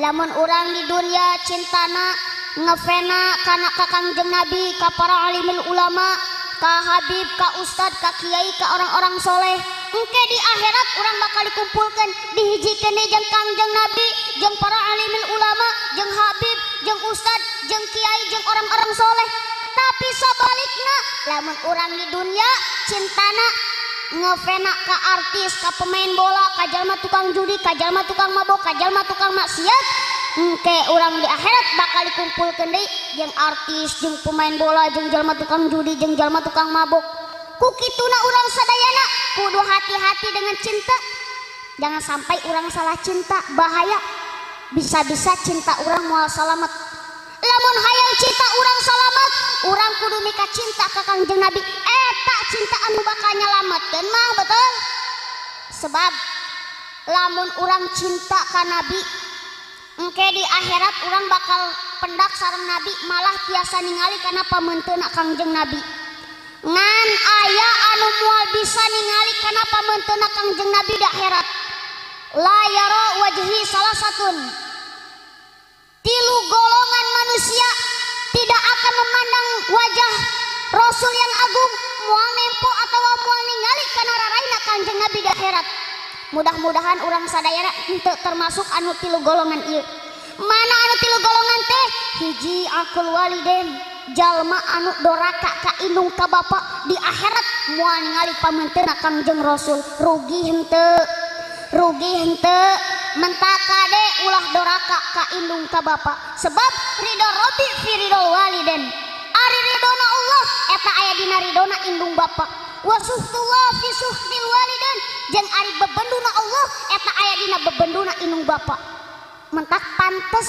Speaker 2: Lamun urang di dunia cintana ngefena kana ka Kangjeng Nabi, ka para alimul ulama, ka habib, ka ustad, ka kiai, ka orang-orang soleh, engke di akhirat orang bakal dikumpulkan, dihijikeun jeung Kangjeng Nabi, jeung para alimul ulama, jeung habib, jeung ustad, jeung kiai, jeung orang-orang soleh. Tapi sebaliknya, lamun orang di dunia cintana ngefena ka artis, ka pemain bola, ka jalma tukang judi, ka jalma tukang mabok, ka jalma tukang maksiat, engke orang di akhirat bakal dikumpulkeun deui jeung artis, jeung pemain bola, jeung jalma tukang judi, jeung jalma tukang mabok. Ku kituna urang sadayana kudu hati-hati dengan cinta. Jangan sampai urang salah cinta, bahaya. Bisa-bisa cinta urang moal salamet. Lamun hayang cinta urang salamet, urang kudu mika cinta ka Kangjeng Nabi. Eta cinta anu bakal nyalametkeun mah, betul? Sebab lamun urang cinta ka Nabi, engke di akhirat urang bakal pendak sareng Nabi, malah tiasa ningali kana pamenteuna Kangjeng Nabi. Ngan aya anu moal bisa ningali kana pamenteuna Kangjeng Nabi di akhirat. La yara wajhi salah satun. Tilu golongan manusia tidak akan memandang wajah Rasul yang agung, moal nempo atawa moal ningali kana raraina Kangjeng Nabi di akhirat. Mudah-mudahan urang sadayana henteu termasuk anu tilu golongan ieu. Mana anu tilu golongan teh? Hiji akul waliden, jalma anu doraka ka indung ka bapa di akhirat moal ningali pamenteuna Kangjeng Rasul. Rugi henteu? Rugi henteu? Mentak kade ulah doraka ka indung ka bapa. Sebab ridho Rabbi fi ridho waliden. Ari ridhona Allah eta aya dina ridhona indung bapa. Wa suhtullah fi suhtil waliden, jeung ari bebenduna Allah eta aya dina bebenduna indung bapa. Mentak pantes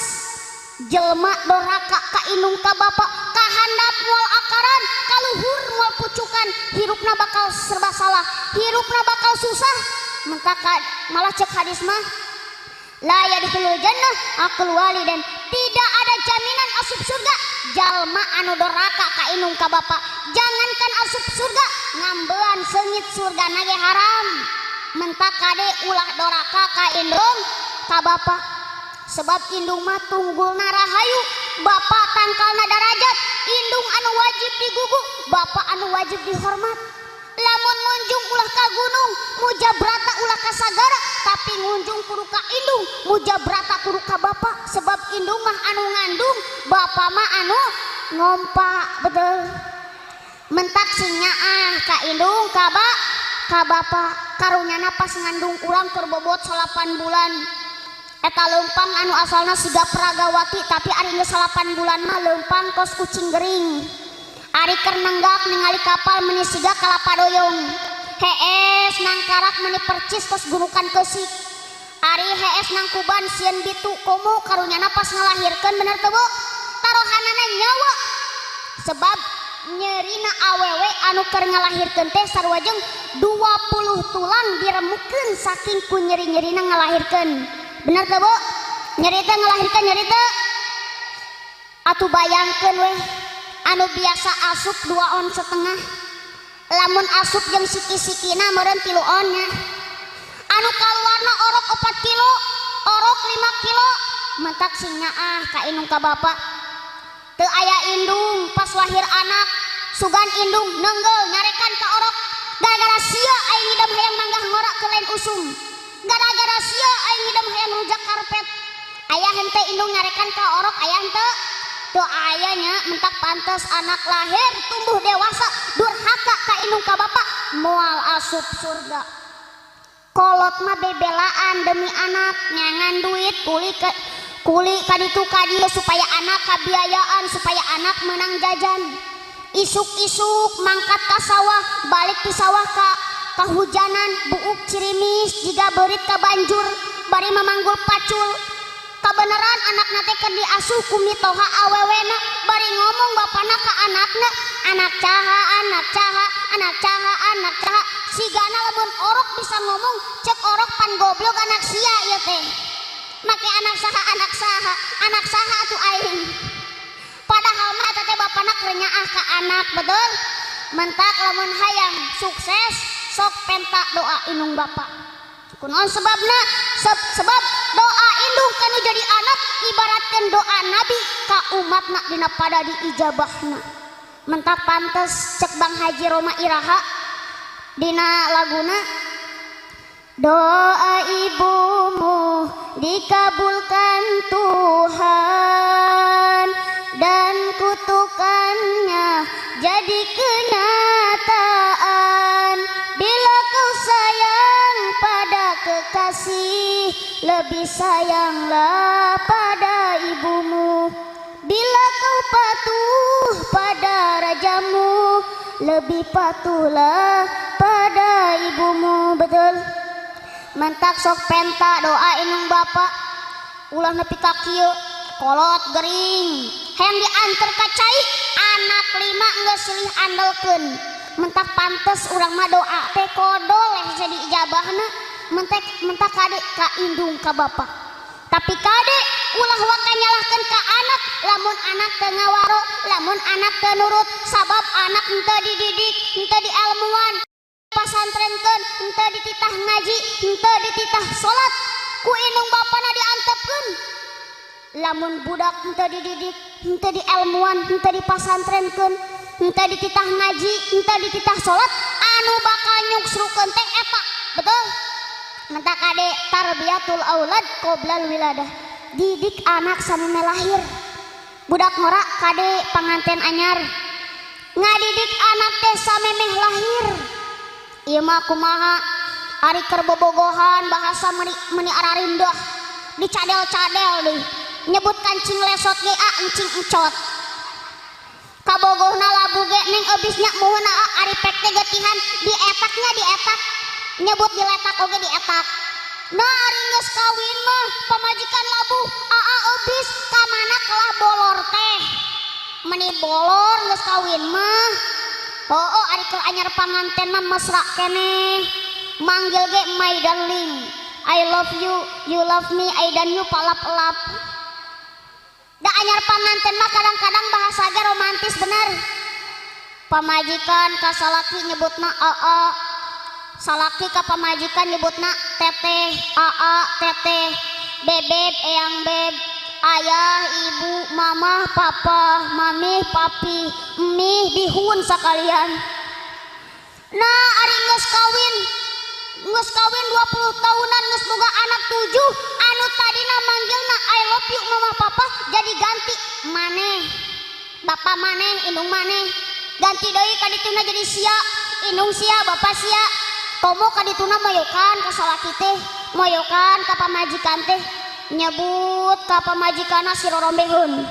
Speaker 2: jelema doraka ka indung ka bapa, kahandap moal akaran, kaluhur moal pucukan, hirupna bakal serba salah, hirupna bakal susah. Mentak malah cek hadis mah la yadkhulul jannah akul waliden, tidak ada jaminan asup surga jalma anu doraka ka indung ka bapa. Jangankan asup surga, ngambean seungit surga nage haram. Mentak kade ulah doraka ka indung ka bapa. Sebab indung mah tunggulna rahayu, bapa tangkalna darajat. Indung anu wajib digugu, bapa anu wajib dihormat. Lamun ngunjung ulah ka gunung, mujabrata ulah ka sagara, tapi ngunjung kudu ka indung, mujabrata kudu ka bapa. Sebab indung mah anu ngandung, bapa mah anu ngompa, betul? Mentak sing nyaah ka indung ka bapa. Karunyana pas ngandung urang keur bobot 8 bulan. Eta leumpang anu asalna siga pragawati, tapi ari geus 8 bulan mah leumpang kos kucing gering. Ari keur nenggak ningali kapal meuni siga kalapa doyong. Hees nangkarak meuni percis kos gurukan keusik. Ari hees nangkuban sieun bitu komo karunyana pas ngalahirkeun, bener teu Bu? Tarohanana nyawa. Sebab nyerina awewe anu keur ngalahirkeun teh sarua jeung 20 tulang diremukeun saking ku nyeri-nyerina ngalahirkeun. Bener teu Bu? Nyeri teh ngalahirkeun nyeri teu? Atuh bayangkeun weh, anu biasa asup 2,5 ons, lamun asup jeung siki-sikina meureun 3 on nya. Anu kaluarna orok 4 kilo, orok 5 kilo, mentak sing nyaah ka indung ka bapa. Teu aya indung pas lahir anak, sugan indung nenggel nyarekan ka orok. Gara-gara sia aing hidam hayang manggah ngorak ke lain usum. Gara-gara sia aing hidam hayang rujak karpet. Aya henteu indung nyarekan ka orok, aya henteu? Teu aya nya. Mentak pantes anak lahir tumbuh dewasa durhaka ka indung ka bapa moal asup surga. Kolot mah bebelaan demi anak, nyangan duit kuli kaditu kadieu supaya anak kabiayaan, supaya anak menang jajan. Isuk-isuk mangkat ka sawah, balik ti sawah ka kahujanan, buuk cirimis jiga beurit ka banjur, bari mamanggul pacul. Kabeneran anakna teh keur diasuh ku mitoha awewena, bari ngomong bapana ka anakna, anak caha, anak caha, anak caha, anak caha. Sigana lamun orok bisa ngomong, cek orok pan goblok anak sia ieu teh. Make anak saha, anak saha, anak saha atuh aing. Padahal mah eta teh bapana keur nyaah ka anak, betul? Mentak lamun hayang sukses sok penta doa indung bapa. Kunaon sebabna? Sebab doa indung kanu jadi anak ibaratkeun doa nabi ka umatna dina pada diijabahna. Mentak pantes cek Bang Haji Roma Iraha dina laguna, doa ibumu dikabulkan Tuhan dan kutukannya jadi kenyataan. Bila kau sayang pada kekasih, lebih sayanglah pada ibumu. Bila kau patuh pada rajamu, lebih patuhlah pada ibumu. Betul? Mentak sok penta doa indung bapak. Ulah nepi ka kieu kolot gering hayang dianter ka cai anak 5 geus silih andelkeun. Mentak pantes urang mah doa teh kodol hese diijabahna mentak kade ka indung ka bapak. Tapi kade ulah waka nyalahkeun ka anak lamun anak teu ngawaro, lamun anak teu nurut, sabab anak henteu dididik, henteu diilmuan, pasantrenkeun, henteu dititah ngaji, henteu dititah salat, ku indung bapana diantepkeun. Lamun budak henteu dididik, henteu diilmuan, henteu dipasantrenkeun, henteu dititah ngaji, henteu dititah salat, anu bakal nyuksrukeun teh eta, betul? Mentak kade tarbiyatul aulad qoblal wiladah. Didik anak sameme lahir. Budak ngora kade panganten anyar. Ngadidik anak teh samemeh lahir. Ieu mah kumaha ari keur bobogohan bahasa meuni ararindah. Dicadel-cadel deui. Nyebut kancing lesot ge a encing encot. Kabogohna labu ge neng eubisnya muhun a ari pek teh getihan dietaknya dietak. Nyebut diletak oge dietak. Nah ari geus kawin mah pamajikan labuh aa eubis ka mana kelah bolor teh. Meni bolor geus kawin mah. Oh ari keur anyar panganten mah mesra keneh. Manggil ge my darling. I love you, you love me, I dan you palap-lap. Da anyar panganten mah kadang-kadang bahasa ge romantis bener. Pamajikan ka salaki nyebutna aa. Salaki ka pamajikan nyebutna teteh, aa, teteh, bebeb, eyang beb, ayah, ibu, mama, papa, mami, papi, mie, bihun sekalian. Nah, ari geus kawin 20 tahunan geus boga anak 7, anu tadina manggilna I love you mama papa jadi ganti maneh. Bapak maneh, indung maneh. Ganti deui ka dituna jadi sia, indung sia, bapak sia. Komo kadituna moyokan ka salaki teh, moyokan ka pamajikan teh, nyebut ka pamajikanna si rorombeheun,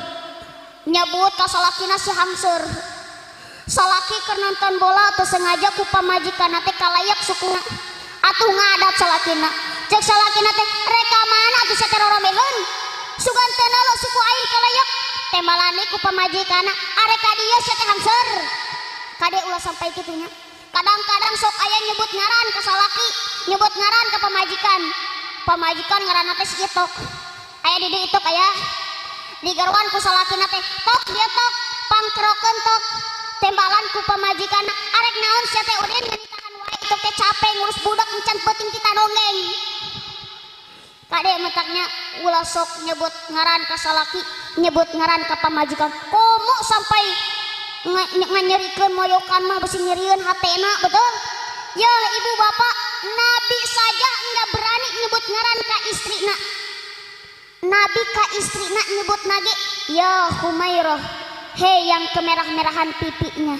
Speaker 2: nyebut ka salakina si hamser. Salaki keur nonton bola teu sengaja ku pamajikanna teh kalayak sukuna, atuh ngadat salakina. Cek salakina teh rek ka mana atuh sia teh rorombeheun? Sugan teu nelo suku aing kalayak. Tembalani ku pamajikanna arek ka dieu sia teh hamser. Kade ulah sampai kitu nya. Kadang-kadang sok aya nyebut ngaran ka salaki, nyebut ngaran ka pamajikan. Pamajikan ngaranna teh si Itok. Aya di dieu Itok aya. Digaruan ku salakina teh, "Tok dia tok, pangkerokeun tok." Tembalan ku pamajikanna, "Arek naon sia teh udin nitahan wae Itok teh capek ngurus budak encan peuting kita dongeng." Kade mataknya ulah sok nyebut ngaran ka salaki, nyebut ngaran ka pamajikan. Komo sampai nganyerikeun moyokan mah besi nyerieun hatena, betul? Ya ibu bapak, Nabi saja enggak berani nyebut ngaran ka istrina. Nabi ka istrina nyebut nage, ya Humairah, hei yang kemerah-merahan pipinya,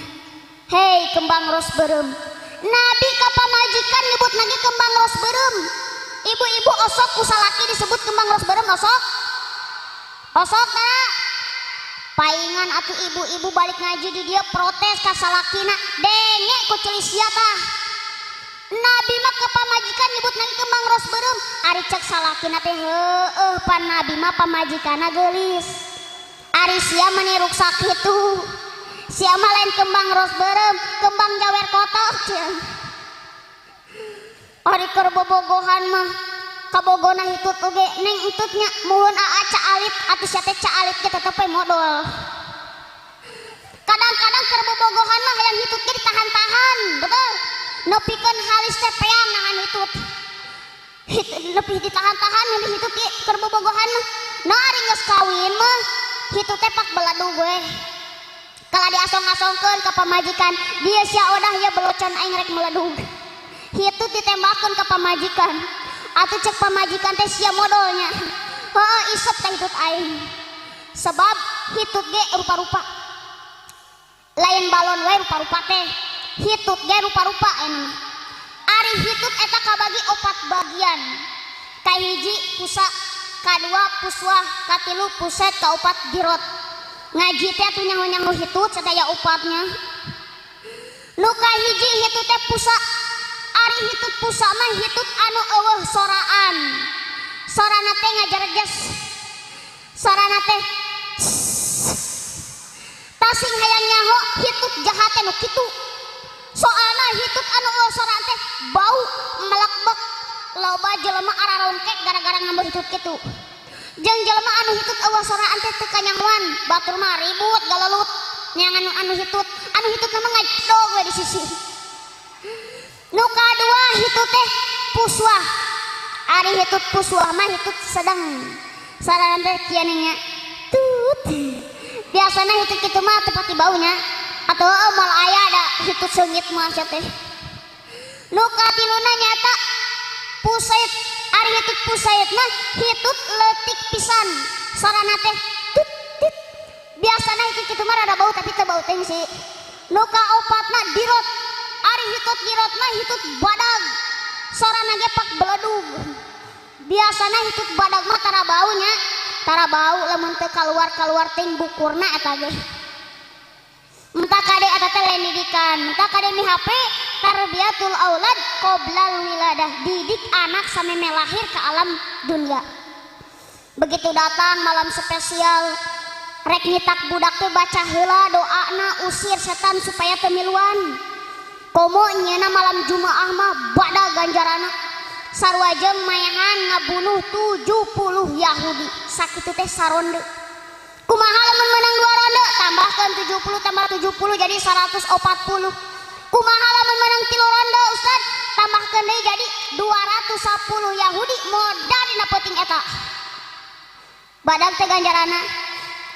Speaker 2: hei kembang ros berem. Nabi ka pamajikan nyebut nage kembang ros berem. Ibu-ibu osok ku salaki disebut kembang ros berem osok? Osok tara? Paingan atuh ibu-ibu balik ngaji di dia protes ka salakina, denge ku ceuli sia tah. Nabi mah ke pamajikan nyebut nage kembang ros berem. Ari cek salakina teh heueuh pan nabi mah pamajikanna geulis. Ari sia meni ruksak kitu. Sia mah lain kembang ros berem, kembang jawer kotok cenah. Ari keur bobogohan mah kabogona hitut oge neng entutnya muhun aa ca alit atuh sia teh ca alit ge tetep we modol. Kadang-kadang keur bobogohan mah hayang hitut ge ditahan-tahan, betul? Nepikeun halis teh peang nahan hitut. Lebih ditahan-tahan lebih hitut ge keur bobogohan mah. Nah ari geus kawin mah hitut teh pak beladug we. Kala diasong-asongkeun ka pamajikan, dia sia odah ya belocan aing rek meledug. Hitut ditembakeun ka pamajikan. Atuh cek pamajikan teh sia modolnya. Heuh isep teh hitut aing. Sebab hitut ge rupa-rupa. Lain balon we rupa-rupa teh. Hitut ge rupa-rupa ini. Ari hitut eta kabagi 4 bagian. Kahiji pusa, kadua puswah, katilu puset, kaopat girot. Ngaji teh atuh nyaho-nyaho hitut sadaya opatnya. Nu kahiji hitut teh pusa. Ari hitut pusa mah hitut anu eueuh soraan. Sorana teh ngajarges. Sorana teh tasing hayang nyaho hitut jahat teh nu kitu. Soalna hitut anu eueuh soraan teh bau melekbek loba jelema ararongkek gara-gara ngambil hitut kitu. Jeung jelema anu hitut eueuh soraan teh teu kanyahoan, batur mah ribut galelut neangan anu hitut, anu hitut mah ngajedog we di sisi. Nu kadua hitut teh puswah. Ari hitut puswah mah hitut sedang. Sarana teh kieu nya. Tut. Biasana hitut kitu mah teu pati baunya. Atau moal aya da hitut seungit mah sia teh. Nu katiluna nyaeta pusait. Ari hitut pusait mah hitut leutik pisan. Sarana teh tut tut. Biasana hitut kitu mah rada bau tapi teu bau teuing sih. Nu kaopatna dirot. Ari hitut dirot mah hitut badag. Sorana ge pak beledug. Biasana hitut badag mah tara baunya. Tara bau lamun teu kaluar-kaluar ting bukurna eta ge. Mentah kade eta teh lain didikan, mentah kade mi HP tarbiyatul aulad qoblal wiladah, didik anak sameme lahir ke alam dunia. Begitu datang malam spesial rek nyitak budak teh baca heula doana usir setan supaya teu miluan. Komo nyeuna malam Jumaah mah bada ganjarana. Sarua jeung maehan ngabunuh 70 Yahudi. Sakitu teh saronde. Kumaha lamun menang 2 ronde? Tambahkan 70 tambah 70 jadi 140. Kumaha lamun menang 3 ronde Ustaz? Tambahkan deui jadi 210 Yahudi modal dina peuting eta. Badag teh ganjarana.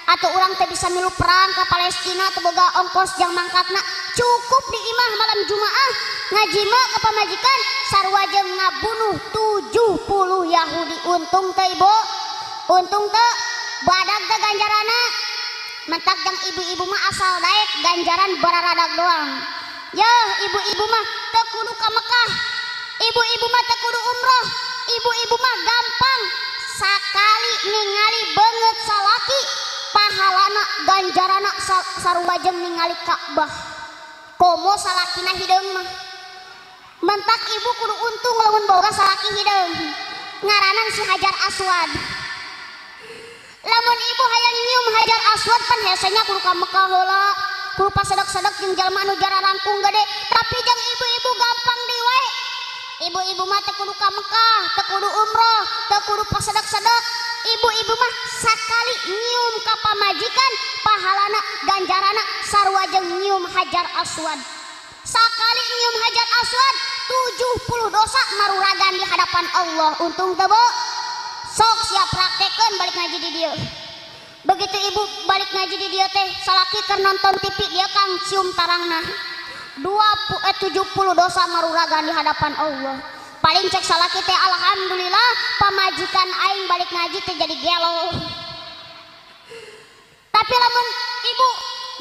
Speaker 2: Atau urang teh bisa milu perang ke Palestina teu boga ongkos jang mangkatna, cukup di imah malam Jumaah ngajima ke pamajikan sarua jeung ngabunuh 70 Yahudi. Untung teh ibu, untung teh, badag teh ganjarana. Mentak jang ibu-ibu mah asal daek ganjaran bararadag doang. Yeuh ibu-ibu mah teu kudu ka Mekah, ibu-ibu mah teu kudu umroh, ibu-ibu mah gampang sakali ningali beungeut salaki pahalana ganjarana sarua jeung ningali Ka'bah. Komo salakina hideung mah. Mentak ibu kudu untung lamun boga salaki hideung. Ngaranan si Hajar Aswad. Lamun ibu hayang nyium Hajar Aswad pan hesenya kudu ka Mekah heula, kudu pasedek-sedek jeung jalma anu jararangkung gede. Tapi jeung ibu-ibu gampang deui wae. Ibu-ibu mah teu kudu ka Mekah, teu kudu umroh, teu kudu pasedek-sedek. Ibu-ibu mah sakali nyium ka pamajikan pahalana ganjarana sarua jeung nyium Hajar Aswad. Sakali nyium Hajar Aswad 70 dosa maruragan di hadapan Allah. Untung teu bu? Sok siap praktekeun balik ngaji di dieu. Begitu ibu balik ngaji di dieu teh salaki keur nonton TV dia kang cium tarangna. 70 dosa maruragan di hadapan Allah. Paling cek salaki teh alhamdulillah pamajikan aing balik ngaji teh jadi gelo. Tapi lamun ibu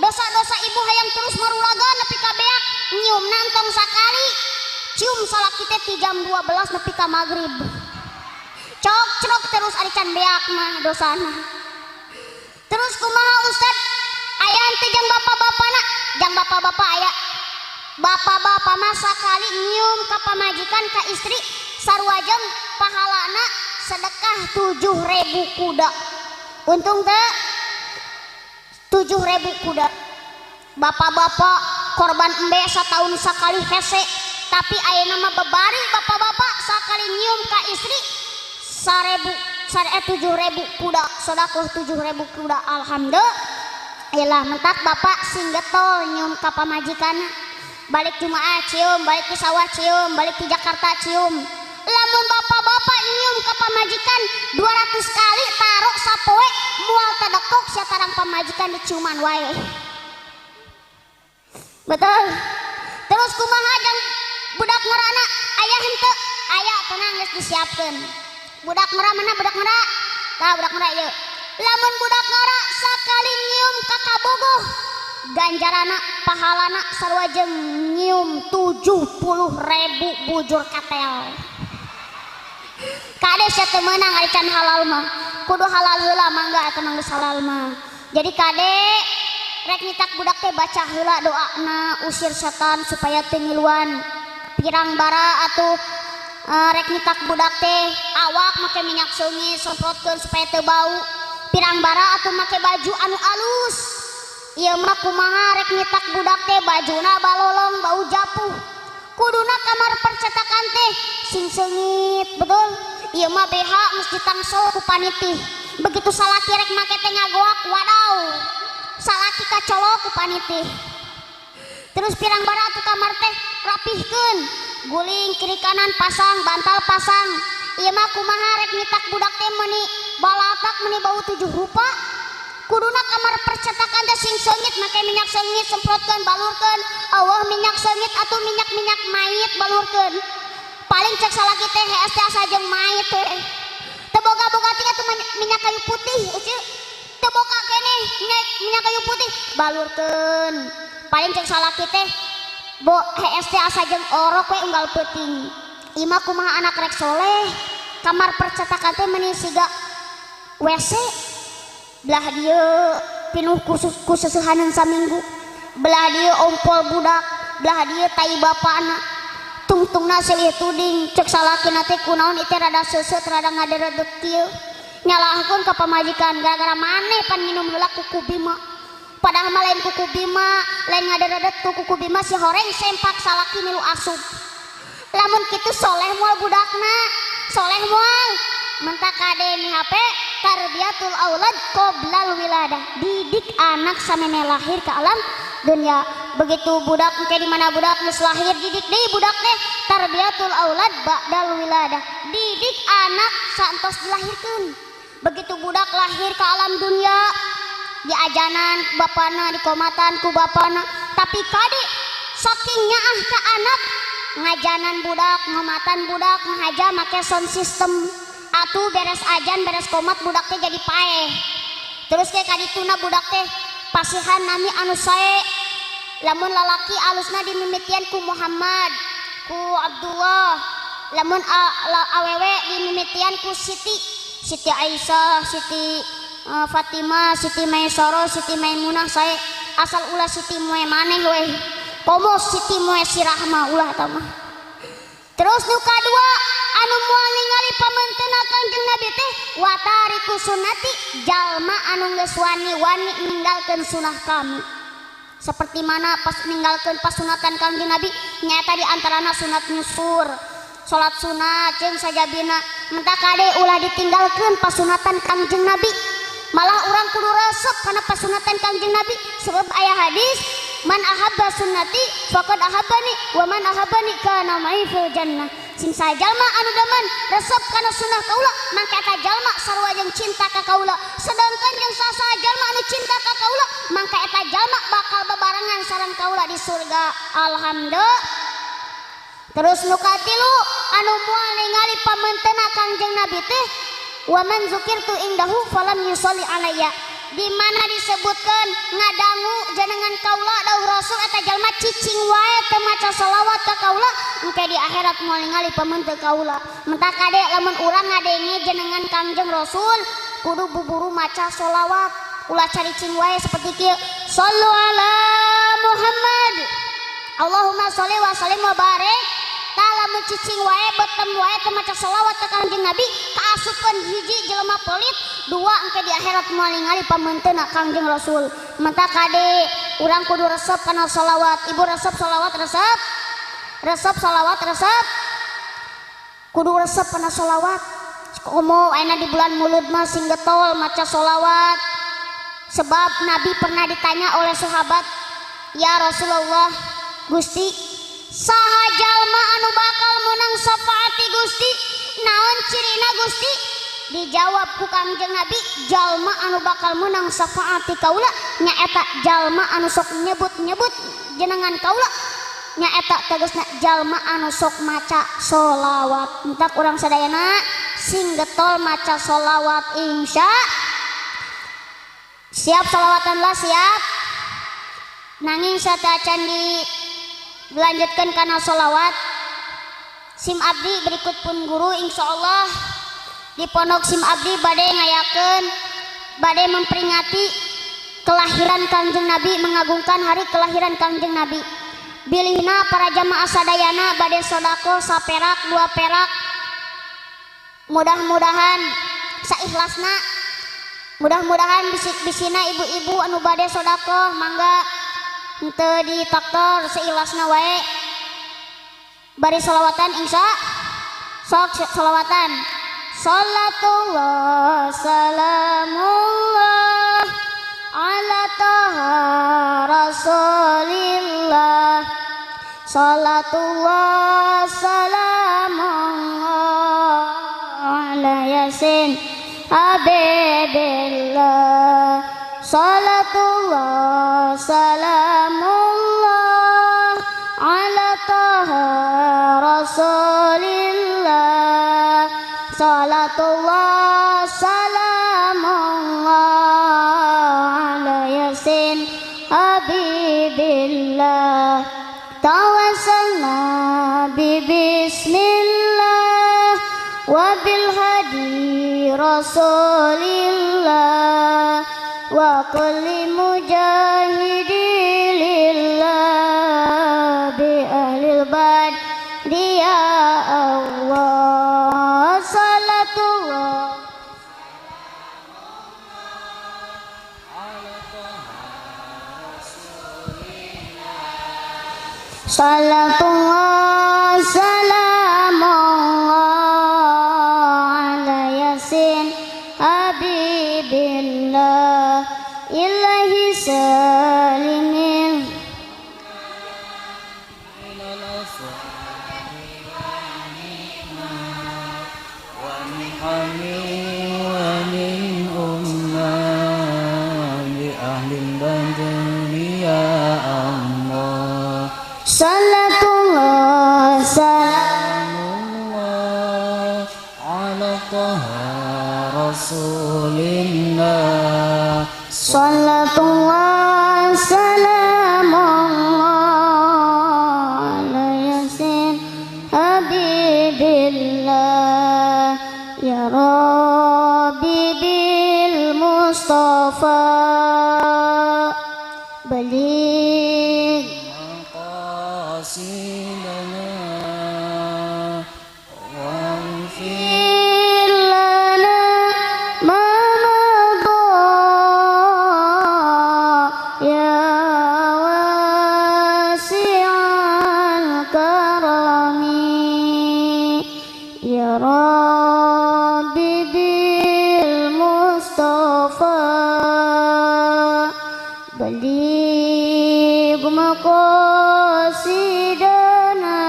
Speaker 2: dosa-dosa ibu hayang terus maruragan nepi ka beak nyium nantong sakali cium salaki teh ti jam 12 nepi ka magrib. Cok crok terus ari can beak mah dosana. Terus kumaha Ustad? Aya henteu jang bapak-bapana? Jang bapak-bapak aya. Bapak-bapak mah sakali nyium ka pamajikan ka istri sarua jeung pahalana sedekah 7.000 kuda. Untung teu? 7.000 kuda. Bapak-bapak korban embe satahun sakali hese, tapi ayeuna mah bebari bapak-bapak sakali nyium ka istri 7.000 kuda, sedekah 7.000 kuda. Alhamdulillah. Mentak bapak sing getol nyium ka pamajikanna. Balik Jumaah cium, balik ke sawah cium, balik ke Jakarta cium. Lamun bapak-bapak nyium ke pamajikan 200 kali taruh sapoe mual tadekok sia tarang pamajikan diciuman wae. Betul. Terus kumaha jang budak ngerana aya henteu? Aya tenang geus disiapkeun. Budak ngera mana budak ngera? Tah budak ngera ieu. Lamun budak ngera sakali nyium ka kabogoh ganjarana pahalana sarua jeung nyium 70.000 bujur katel. Kade sia teu meunang ari can halal mah. Kudu halal heula mangga eta mah geus halal mah. Jadi kade rek nyitak budak teh baca heula doana usir setan supaya teu ngiluan. Pirang bara atuh rek nyitak budak teh awak make minyak seungit semprotkeun supaya teu bau. Pirang bara atuh make baju anu alus. Ieu mah kumaha rek nyitak budak teh bajuna balolong bau japuh. Kuduna kamar percetakan teh sing seungit, betul? Ieu mah BH geus ditangsel ku panitih. Begitu salaki rek make teh ngagoak, wadaw. Salaki kacolok ku panitih. Terus pirang bara atuh kamar teh rapihkeun, guling kiri kanan pasang, bantal pasang. Ieu mah kumaha rek nyitak budak teh meuni balatak meuni bau 7 rupa. Kuduna kamar percetakan teh sing seungit make minyak seungit semprotkeun balurkeun. Allah minyak seungit atuh minyak-minyak mayit balurkeun. Paling cek salaki teh hees teh asa jeung mayit teh. Teu boga-boga teh atuh minyak kayu putih euceu. Teu boga keneh minyak kayu putih balurkeun. Paling cek salaki teh bo hees teh asa jeung orok we unggal peuting. Ima kumaha anak rek soleh, kamar percetakan teh meuni siga WC. Belah dieu pinuh kuseuseuhaneun saminggu, belah dieu ompol budak, belah dieu tai bapana, tungtungna silih tuding. Cek salakina teh kunaon ieu teh rada seuseut rada ngaderedeg kieu. Nyalahkeun ka pamajikan gara-gara maneh pan nginum heula kuku Bima. Padahal mah lain kuku Bima, lain ngaderedeg ku kuku Bima si horeng sempak salaki milu asup. Lamun kitu soleh moal budakna, soleh moal. Mentak kade mi HP tarbiyatul aulad qoblal wiladah, didik anak sameme lahir ke alam dunia. Begitu budak engke di mana budak geus lahir didik deui budak teh tarbiyatul aulad ba'dal wiladah, didik anak saentos dilahirkeun. Begitu budak lahir ke alam dunia diajanan ku bapana, dikomatan ku bapana, tapi kade saking nyaah ka anak ngajanan budak, ngomatan budak, ngahaja make sound system. Atuh beres ajan beres komat budak teh jadi paeh. Terus ke kadituna budak teh pasihan nami anu sae. Lamun lalaki alusna dimimitian ku Muhammad, ku Abdullah. Lamun awewe dimimitian ku Siti, Siti Aisyah, Siti Fatimah, Siti Maisarah, Siti Maimunah sae. Asal ulah Siti moe maneh we. Komo Siti moe sirahma ulah eta mah. Terus nu kadua anu moal ningali pamenteuna Kangjeng Nabi teh watariku sunnati, jalma anu geus wani-wani ninggalkeun sunah kami. Seperti mana pas ninggalkeun pasunatan Kangjeng Nabi nyaeta di antarana sunat nyusur, salat sunat jeung sajabina. Mentah kade ulah ditinggalkeun pasunatan Kangjeng Nabi. Malah urang kudu resep kana pasunatan Kangjeng Nabi sebab aya hadis man ahabba sunnati faqad ahabbani wa man ahabbani kana ma'i fil jannah. Sing sajalma anu demen resep kana sunah kaula mangka eta jalma sarua jeung cinta ka kaula, sedangkan jeung sasajalma anu cinta ka kaula mangka eta jalma bakal bebarengan sareng kaula di surga. Alhamdulillah. Terus nu katilu anu moal ningali pamenteuna Kangjeng Nabi teh wa man zukirtu indahu falam yusolli alayya, di mana disebutkan ngadangu jenengan kaula dawuh Rasul eta jalma cicing wae teu maca selawat ka kaula engke di akhirat moal ningali peumeunteun kaula. Mentah kade lamun urang ngadenge jenengan Kangjeng Rasul kudu buburu maca selawat, ulah caricing wae seperti kieu sallu ala Muhammad Allahumma sholli wa sallim wa barik. Tah lamun cicing wae betem wae teu maca selawat ka Kangjeng Nabi kaasupkeun hiji jelema pelit, dua engke di akhirat moal ningali pamenteuna Kangjeng Rasul. Mentah kade urang kudu resep kana selawat. Ibu resep selawat, resep resep selawat, resep kudu resep kana selawat. Komo ayeuna di bulan Mulud mah sing getol maca selawat. Sebab Nabi pernah ditanya oleh sahabat, ya Rasulullah, Gusti, saha jalma anu bakal menang syafaati Gusti, naon cirina Gusti? Dijawab ku Kangjeng Nabi, jalma anu bakal menang syafaati kaula nyaeta jalma anu sok nyebut-nyebut jenengan kaula, nyaeta tegasna jalma anu sok maca sholawat. Entak urang sadayana sing getol maca sholawat insya. Siap sholawatan lah, siap. Nanging sateuacan dilanjutkan karena sholawat sim abdi berikut pun guru insyaallah di pondok sim abdi badai ngayakeun, badai memperingati kelahiran Kangjeng Nabi, mengagungkan hari kelahiran Kangjeng Nabi. Bilihna para jamaah sadayana badai sodako saperak dua perak, mudah-mudahan saikhlasna Mudah-mudahan bisik-bisina ibu-ibu anu bade sedekah mangga henteu ditaktor seikhlasna wae. Bari selawatan insya sok selawatan. Salatullah salamullah ala taha rasulillah. Salatullah salamullah ala yasin habibillah. Salatullah salamullah ala taha rasulillah. Salatullah salamullah ala yasin habibillah. Tawassalna bi bismillah wa bil hadi rasulillah wa kulli mujahidi lillah bi ahlil badri ya Allah. Salatullah salatullah salamullah ala yasin habibillah ilahi salimin salatullah
Speaker 1: salamullah ala taha rasulillah.
Speaker 2: Salatullah salamullah ala yasin habibillah. Ya Rabbi bil Mustafa baligh
Speaker 1: maqasidana waghfir
Speaker 2: lana ma madha ya wasi'al karami. Ya Rabbi bil Mustafa baligh maqasidana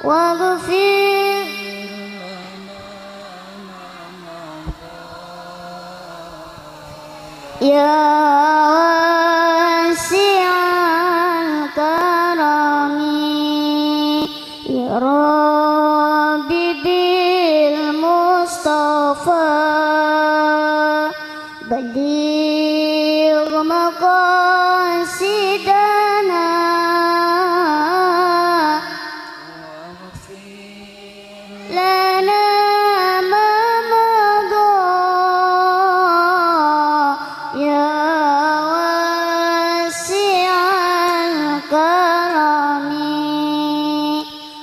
Speaker 2: waghfir ya wasi'al karami. Ya Rabbi bil Mustafa baligh maqasidana lana ma madha ya wasi'al karami.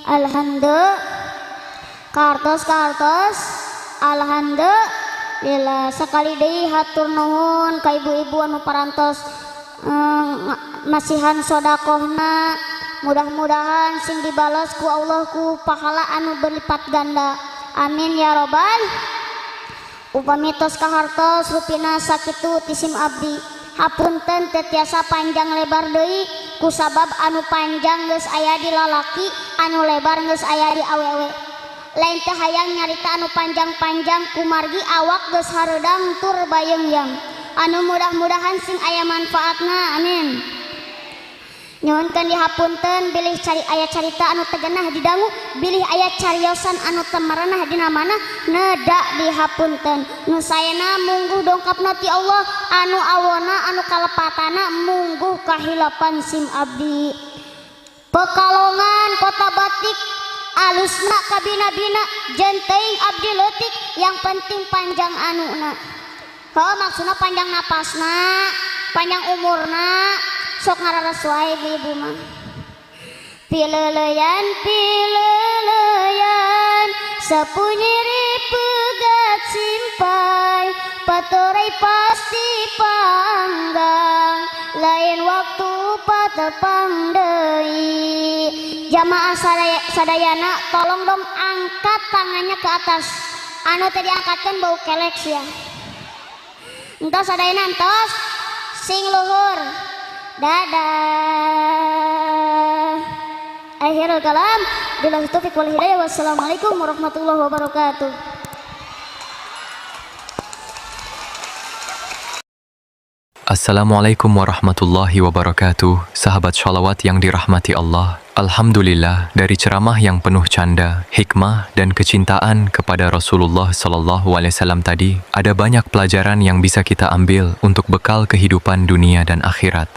Speaker 2: Alhamdulillah kartos-kartos alhamdulillah. Sekali deui hatur nuhun ka ibu-ibu anu parantos masihan sodakohna. Mudah-mudahan sing dibalas ku Allah ku pahala anu berlipat ganda. Amin ya robbal. Upami tos kahartos rupina sakitu tisim abdi. Hapunten teu tiasa panjang lebar deui kusabab anu panjang geus aya di lalaki, anu lebar geus aya di awewe. Lain teh hayang nyarita anu panjang-panjang kumargi awak geus hareudang tur bayeungyang. Anu mudah-mudahan sing aya manfaatna. Amin. Nyuhunkeun dihapunten bilih cari aya carita anu teu genah didangu, bilih aya cariosan anu teu merenah dina mana neda dihapunten. Nu saena mungguh dongkapna ti Allah, anu awona anu kalepatana mungguh kahilapan sim abdi. Pekalongan Kota Batik alusna kabina-bina jeung teuing abdi leutik, yang penting panjang anuna. Heuh maksudna panjang napasna, panjang umurna. Sok ngararas wae ibu mah. Pileleyan pileleyan sapunyiri pegat Simpai paturai pasti panggang lain waktu patepang deui. Jamaah sadayana tolong dong angkat tangannya ke atas. Anu tadi angkatkan bau kelek ya. Entos sadayana entos sing luhur. Dadah. Akhirul kalam billahi taufik wal hidayah. Wassalamualaikum warahmatullahi wabarakatuh.
Speaker 3: Assalamualaikum warahmatullahi wabarakatuh. Sahabat sholawat yang dirahmati Allah. Alhamdulillah, dari ceramah yang penuh canda, hikmah, dan kecintaan kepada Rasulullah SAW tadi, ada banyak pelajaran yang bisa kita ambil untuk bekal kehidupan dunia dan akhirat.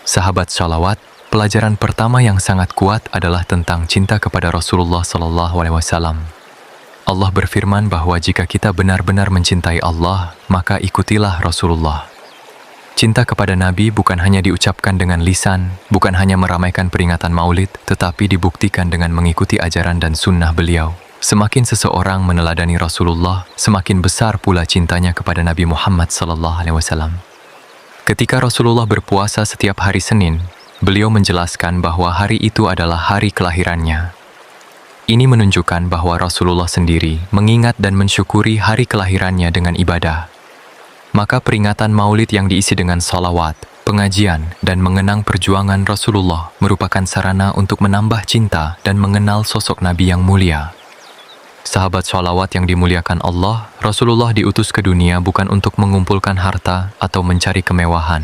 Speaker 3: Sahabat sholawat, pelajaran pertama yang sangat kuat adalah tentang cinta kepada Rasulullah SAW. Allah berfirman bahwa jika kita benar-benar mencintai Allah, maka ikutilah Rasulullah. Cinta kepada Nabi bukan hanya diucapkan dengan lisan, bukan hanya meramaikan peringatan maulid, tetapi dibuktikan dengan mengikuti ajaran dan sunnah beliau. Semakin seseorang meneladani Rasulullah, semakin besar pula cintanya kepada Nabi Muhammad SAW. Ketika Rasulullah berpuasa setiap hari Senin, beliau menjelaskan bahwa hari itu adalah hari kelahirannya. Ini menunjukkan bahwa Rasulullah sendiri mengingat dan mensyukuri hari kelahirannya dengan ibadah. Maka peringatan maulid yang diisi dengan salawat, pengajian, dan mengenang perjuangan Rasulullah merupakan sarana untuk menambah cinta dan mengenal sosok Nabi yang mulia. Sahabat sholawat yang dimuliakan Allah, Rasulullah diutus ke dunia bukan untuk mengumpulkan harta atau mencari kemewahan.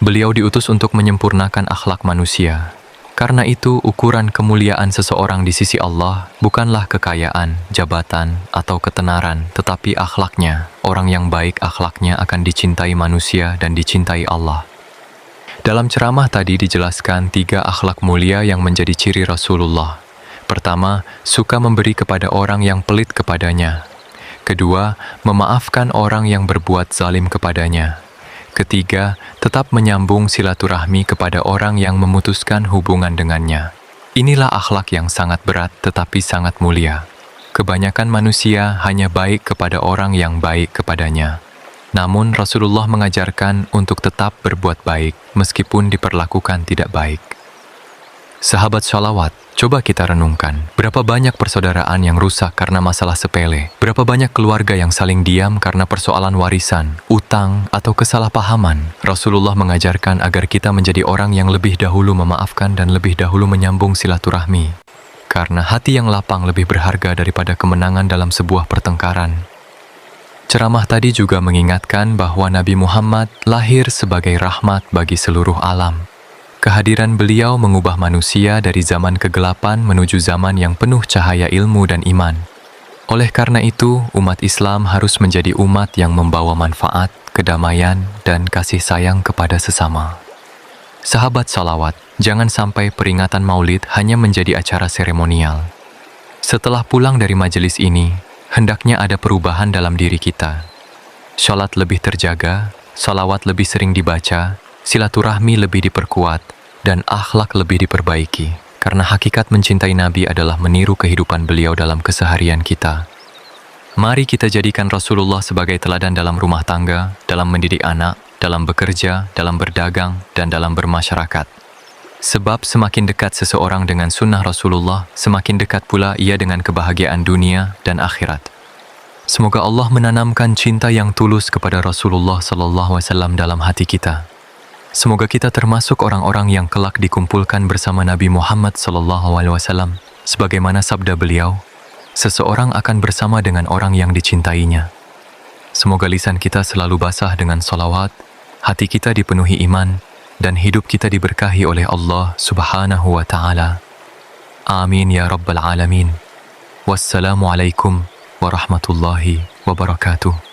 Speaker 3: Beliau diutus untuk menyempurnakan akhlak manusia. Karena itu, ukuran kemuliaan seseorang di sisi Allah bukanlah kekayaan, jabatan, atau ketenaran, tetapi akhlaknya. Orang yang baik akhlaknya akan dicintai manusia dan dicintai Allah. Dalam ceramah tadi dijelaskan 3 akhlak mulia yang menjadi ciri Rasulullah. Pertama, suka memberi kepada orang yang pelit kepadanya. Kedua, memaafkan orang yang berbuat zalim kepadanya. Ketiga, tetap menyambung silaturahmi kepada orang yang memutuskan hubungan dengannya. Inilah akhlak yang sangat berat tetapi sangat mulia. Kebanyakan manusia hanya baik kepada orang yang baik kepadanya. Namun Rasulullah mengajarkan untuk tetap berbuat baik meskipun diperlakukan tidak baik. Sahabat sholawat, coba kita renungkan, berapa banyak persaudaraan yang rusak karena masalah sepele, berapa banyak keluarga yang saling diam karena persoalan warisan, utang, atau kesalahpahaman. Rasulullah mengajarkan agar kita menjadi orang yang lebih dahulu memaafkan dan lebih dahulu menyambung silaturahmi. Karena hati yang lapang lebih berharga daripada kemenangan dalam sebuah pertengkaran. Ceramah tadi juga mengingatkan bahwa Nabi Muhammad lahir sebagai rahmat bagi seluruh alam. Kehadiran beliau mengubah manusia dari zaman kegelapan menuju zaman yang penuh cahaya ilmu dan iman. Oleh karena itu, umat Islam harus menjadi umat yang membawa manfaat, kedamaian, dan kasih sayang kepada sesama. Sahabat salawat, jangan sampai peringatan maulid hanya menjadi acara seremonial. Setelah pulang dari majelis ini, hendaknya ada perubahan dalam diri kita. Sholat lebih terjaga, salawat lebih sering dibaca, silaturahmi lebih diperkuat, dan akhlak lebih diperbaiki. Karena hakikat mencintai Nabi adalah meniru kehidupan beliau dalam keseharian kita. Mari kita jadikan Rasulullah sebagai teladan dalam rumah tangga, dalam mendidik anak, dalam bekerja, dalam berdagang, dan dalam bermasyarakat. Sebab semakin dekat seseorang dengan sunnah Rasulullah, semakin dekat pula ia dengan kebahagiaan dunia dan akhirat. Semoga Allah menanamkan cinta yang tulus kepada Rasulullah SAW dalam hati kita. Semoga kita termasuk orang-orang yang kelak dikumpulkan bersama Nabi Muhammad SAW, sebagaimana sabda beliau, seseorang akan bersama dengan orang yang dicintainya. Semoga lisan kita selalu basah dengan salawat, hati kita dipenuhi iman, dan hidup kita diberkahi oleh Allah Subhanahu wa Ta'ala. Amin ya Rabbal Alamin. Wassalamualaikum warahmatullahi wabarakatuh.